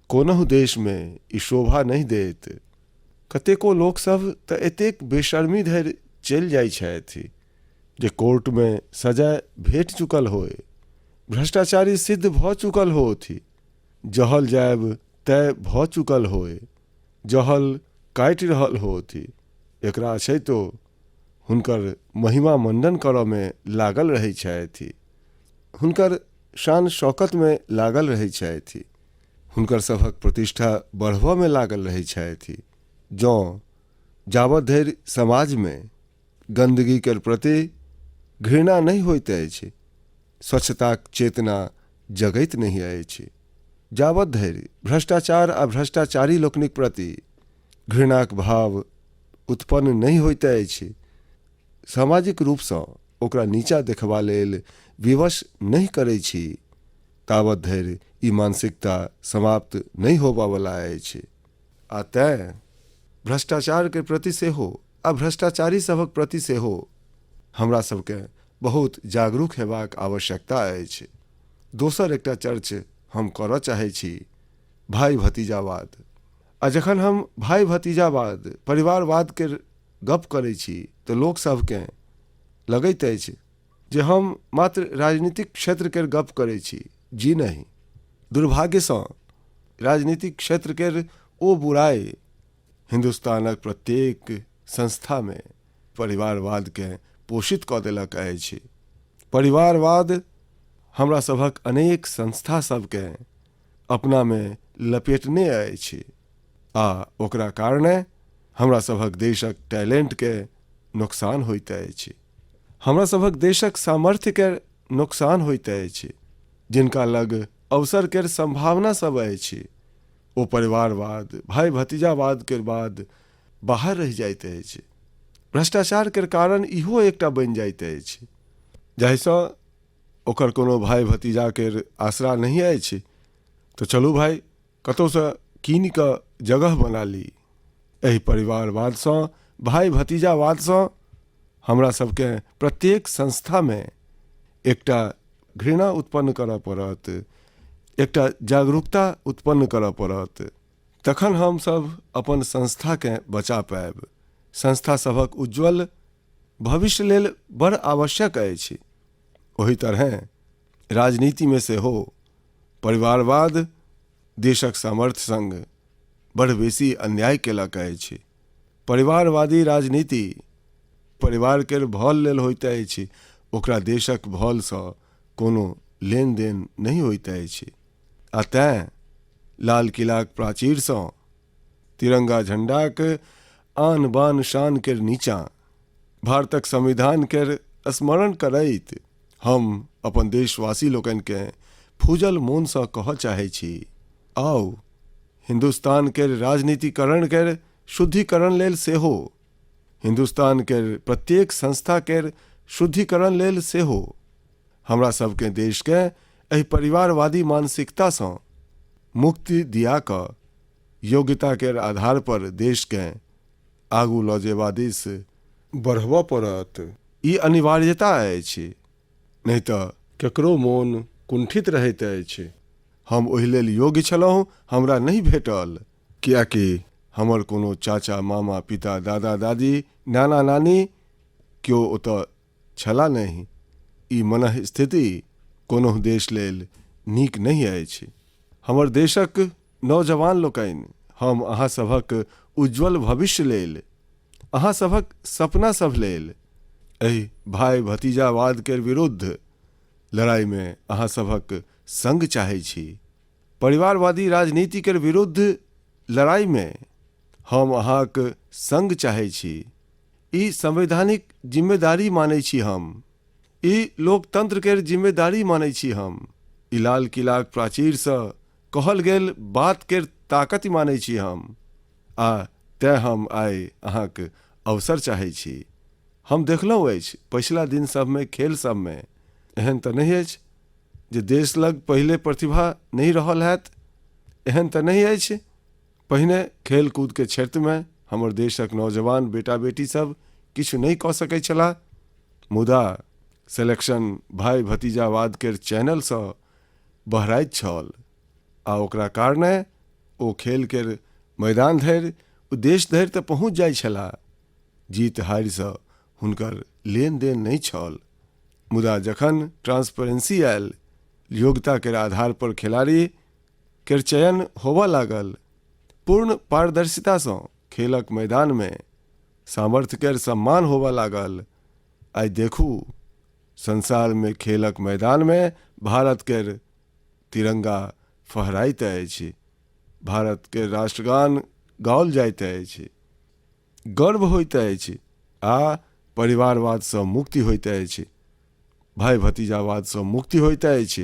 Speaker 1: कोनहु देशमे ई शोभा नहि देत। कतेको लोकसभ तऽ एतेक बेशर्मी धरि चलि जाइ छथि जे कोर्टमे सजाय भेट चुकल होय, भ्रष्टाचारी सिद्ध भऽ चुकल होथि, जहल जायब तय भऽ चुकल होय, जहल काटि रहल होथि, एकरा अछैतो हुनकर महिमा मण्डन करऽमे लागल रहै छथि, हुनकर शान शौकतमे लागल रहै छथि, हुनकर सभक प्रतिष्ठा बढ़बऽमे लागल रहै छथि। जँ जाबत धरि समाजमे गन्दगीके प्रति घृणा नहि होइत अछि, स्वच्छताक चेतना जगैत नहि अछि, जाबत धरि भ्रष्टाचार आ भ्रष्टाचारी लोकनिक प्रति घृणाक भाव उत्पन्न नहि होइत अछि, सामाजिक रूपसँ ओकरा नीचाँ देखबा लेल विवश नहि करै छी, ताबत धरि ई मानसिकता समाप्त नहि होबऽवला अछि। आ तेँ भ्रष्टाचारके प्रति सेहो आ भ्रष्टाचारी सभक प्रति सेहो हमरा सभकेँ बहुत जागरूक हेबाक आवश्यकता अछि। दोसर एकटा चर्च हम करऽ चाहै छी भाइ भतीजावाद। आ जखन हम भाइ भतीजावाद, परिवारवादके गप करै छी तऽ लोकसभकेँ लगैत अछि जे हम मात्र राजनीतिक क्षेत्रके गप करै छी। जी नहि, दुर्भाग्यसँ राजनीतिक क्षेत्रके ओ बुराइ हिन्दुस्तानक प्रत्येक संस्थामे परिवारवादकेँ पोषित कऽ देलक अछि। परिवारवाद हमरा सभक अनेक संस्था सभकेँ अपनामे लपेटने अछि आ ओकरा कारणे हमरा सभक देशक टैलेंटके नोकसान होइत अछि, हमरा सभक देशक सामर्थ्यके नोकसान होइत अछि। जिनका लग अवसर केर संभावना सब अछि ओ परिवारवाद, भाइ भतीजावाद केर बाद बाहर रहि जाइत अछि। भ्रष्टाचार केर कारण इहो एकटा बनि जाइत अछि, जाहिसँ ओकर कोनो भाइ भतीजा केर आसरा नहि अछि तऽ चलू भाइ कतहुसँ कीनि कऽ जगह बना ली। एहि परिवारवादसँ, भाइ भतीजावादसँ हमरा सबके प्रत्येक संस्थामे एकटा घृणा उत्पन्न करऽ पड़त, एकटा जागरूकता उत्पन्न करऽ पड़त, तखन हमसभ अपन संस्थाकेँ बचा पायब। संस्था सभक उज्ज्वल भविष्य लेल बड़ आवश्यक अछि। ओहि तरहेँ राजनीतिमे सेहो परिवारवाद देशक सामर्थ्य सङ्ग बड़ बेसी अन्याय केलक अछि। परिवारवादी राजनीति परिवारके भल लेल होइत अछि, ओकरा देशक भलसँ कोनो लेनदेन नहि होइत अछि। आ तेँ लाल किलाक प्राचीरसँ तिरंगा झंडाक आन बान शान केर नीचाँ भारतक संविधान केर स्मरण करैत हम अपन देशवासी लोकनिकेँ फूजल मोनसँ कहऽ चाहै छी, आउ हिन्दुस्तान केर राजनीतिकरण केर शुद्धिकरण लेल सेहो, हिन्दुस्तान केर प्रत्येक संस्था केर शुद्धिकरण लेल सेहो हमरा सबकेँ देशकेँ एहि परिवारवादी मानसिकतासँ मुक्ति दिया कऽ योग्यता केर आधार पर देशकेँ आगू लऽ जेबा दिस बढ़बऽ पड़त। ई अनिवार्यता अछि, नहि तऽ ककरो मोन कुंठित रहैत अछि। हम ओहि लेल योग्य छलहुँ, हमरा नहि भेटल, किएकि हमर कोनो चाचा, मामा, पिता, दादा, दादी, नाना, नानी केओ ओतऽ छला नहि। ई मनःस्थिति कोनहु देश लेल नीक नहि अछि। हमर देशक नौजवान लोकनि, हम अहाँ सभक उज्ज्वल भविष्य लेल, अहाँ सभक सपना सभ लेल एहि भाइ भतीजावाद केर विरुद्ध लड़ाइमे अहाँ सभक संग चाहै छी। परिवारवादी राजनीति केर विरुद्ध लड़ाइमे हम अहाँक संग चाहै छी। ई संवैधानिक जिम्मेदारी मानै छी हम। ई लोकतंत्र केर जिम्मेदारी मानै छी हम। ई लाल किलाक प्राचीरसँ कहल गेल बात केर ताकति मानै छी हम। आ तेँ हम आइ अहाँक अवसर चाहै छी। हम देखलहुँ अछि पछिला दिन सभमे खेल सभमे एहन तऽ नहि अछि जे देश लग पहिले प्रतिभा नहि रहल हैत, एहन तऽ नहि अछि पहिने खेलकूदके क्षेत्रमे हमर देशक नौजवान बेटा बेटी सब किछु नहि कऽ सकै छलाह, मुदा सेलेक्शन भाइ भतीजावाद केर चैनलसँ बहराइत छल आ ओकरा कारणे ओ खेल केर मैदान धरि, ओ देश धरि तऽ पहुँच जाइ छलाह, जीत हारिसँ हुनकर लेनदेन नहि छल। मुदा जखन ट्रांसपेरेंसी आयल, योग्यता केर आधार पर खिलाड़ी केर चयन होबऽ लागल, पूर्ण पारदर्शितासँ खेलक मैदानमे सामर्थ्य केर सम्मान होबऽ लागल। आइ देखू, संसारमे खेलक मैदानमे भारत केर तिरंगा फहराइत अछि, भारत केर राष्ट्रगान गाओल जाइत अछि। गर्व होइत अछि आ परिवारवादसँ मुक्ति होइत अछि, भाइ भतीजावादसँ मुक्ति होइत अछि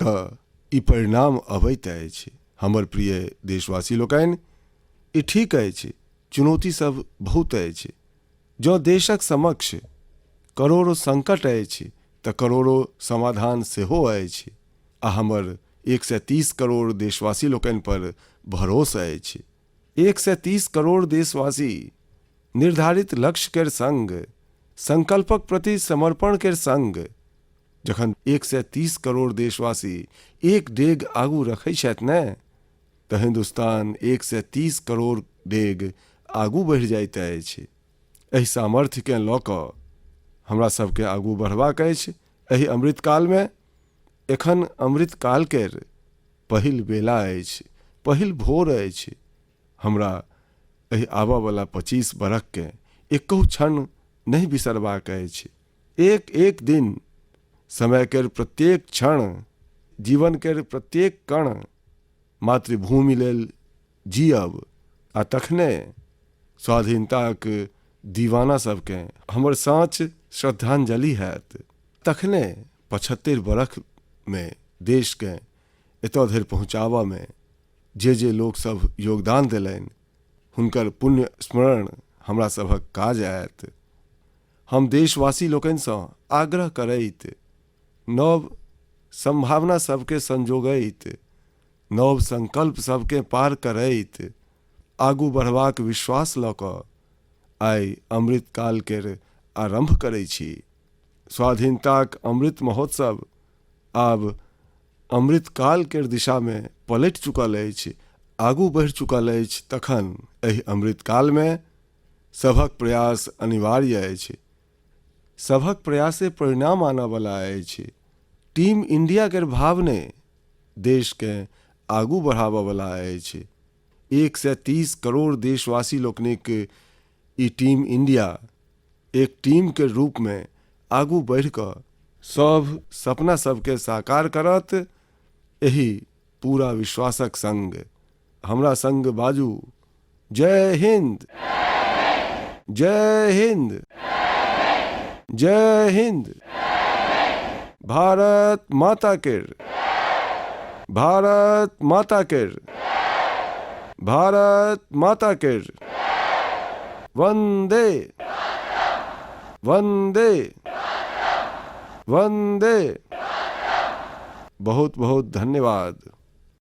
Speaker 1: तऽ ई परिणाम अबैत अछि। हमर प्रिय देशवासी लोकनि, ई ठीक अछि, चुनौती सब बहुत अछि। जँ देशक समक्ष करोड़ो संकट अछि तऽ करोड़ो समाधान सेहो अछि आ हमर 130 करोड़ देशवासी लोकनि पर भरोस अछि। 130 करोड़ देशवासी निर्धारित लक्ष्य केर संग, संकल्पक प्रति समर्पण केर संग जखन 130 करोड़ देशवासी एक डेग आगू रखै छथि ने, तऽ हिन्दुस्तान 130 करोड़ डेग आगू बढ़ि जाइत अछि। एहि सामर्थ्यकेँ लऽ कऽ हमरा सभकेँ आगू बढ़बाक अछि एहि अमृतकालमे। एखन अमृतकाल केर पहिल बेला अछि, पहिल भोर अछि। हमरा एहि आबऽवला 25 बरखकेँ एकहु क्षण नहि बिसरबाक अछि। एक एक दिन, समय केर प्रत्येक क्षण, जीवन केर प्रत्येक कण मातृभूमि लेल जियब आ तखने स्वाधीनताक दीवाना सभकेँ हमर साँच श्रद्धांजलि हैत। तखने 75 बरखमे देशकेँ एतऽ धरि पहुँचाबऽमे जे जे लोक सभ योगदान देलनि हुनकर पुण्य स्मरण हमरा सभक काज आयत। हम देशवासी लोकनिसँ आग्रह करैत, नव सम्भावना सभकेँ संजोगैत, नव संकल्प सभकेँ पार करैत आगू बढ़बाक विश्वास लऽ कऽ आइ अमृतकाल केर आरम्भ करै छी। स्वाधीनताक अमृत महोत्सव आब अमृतकाल केर दिशामे पलटि चुकल अछि, आगू बढ़ि चुकल अछि, तखन एहि अमृतकालमे सभक प्रयास अनिवार्य अछि। सभक प्रयासे परिणाम आनऽवला अछि। टीम इंडिया केर भावने देशकेँ आगू बढ़ाबऽवला अछि। 130 करोड़ देशवासी लोकनिक ई टीम इंडिया एक टीम के रूपमे आगू बढ़ि कऽ सभ सपना सभकेँ साकार करत, एहि पूरा विश्वासक संग हमरा संग बाजू, जय हिन्द, जय हिन्द, जय हिन्द, भारत माता केर, भारत माता केर, भारत माता केर, वन्दे वन्दे वन्दे। बहुत बहुत धन्यवाद।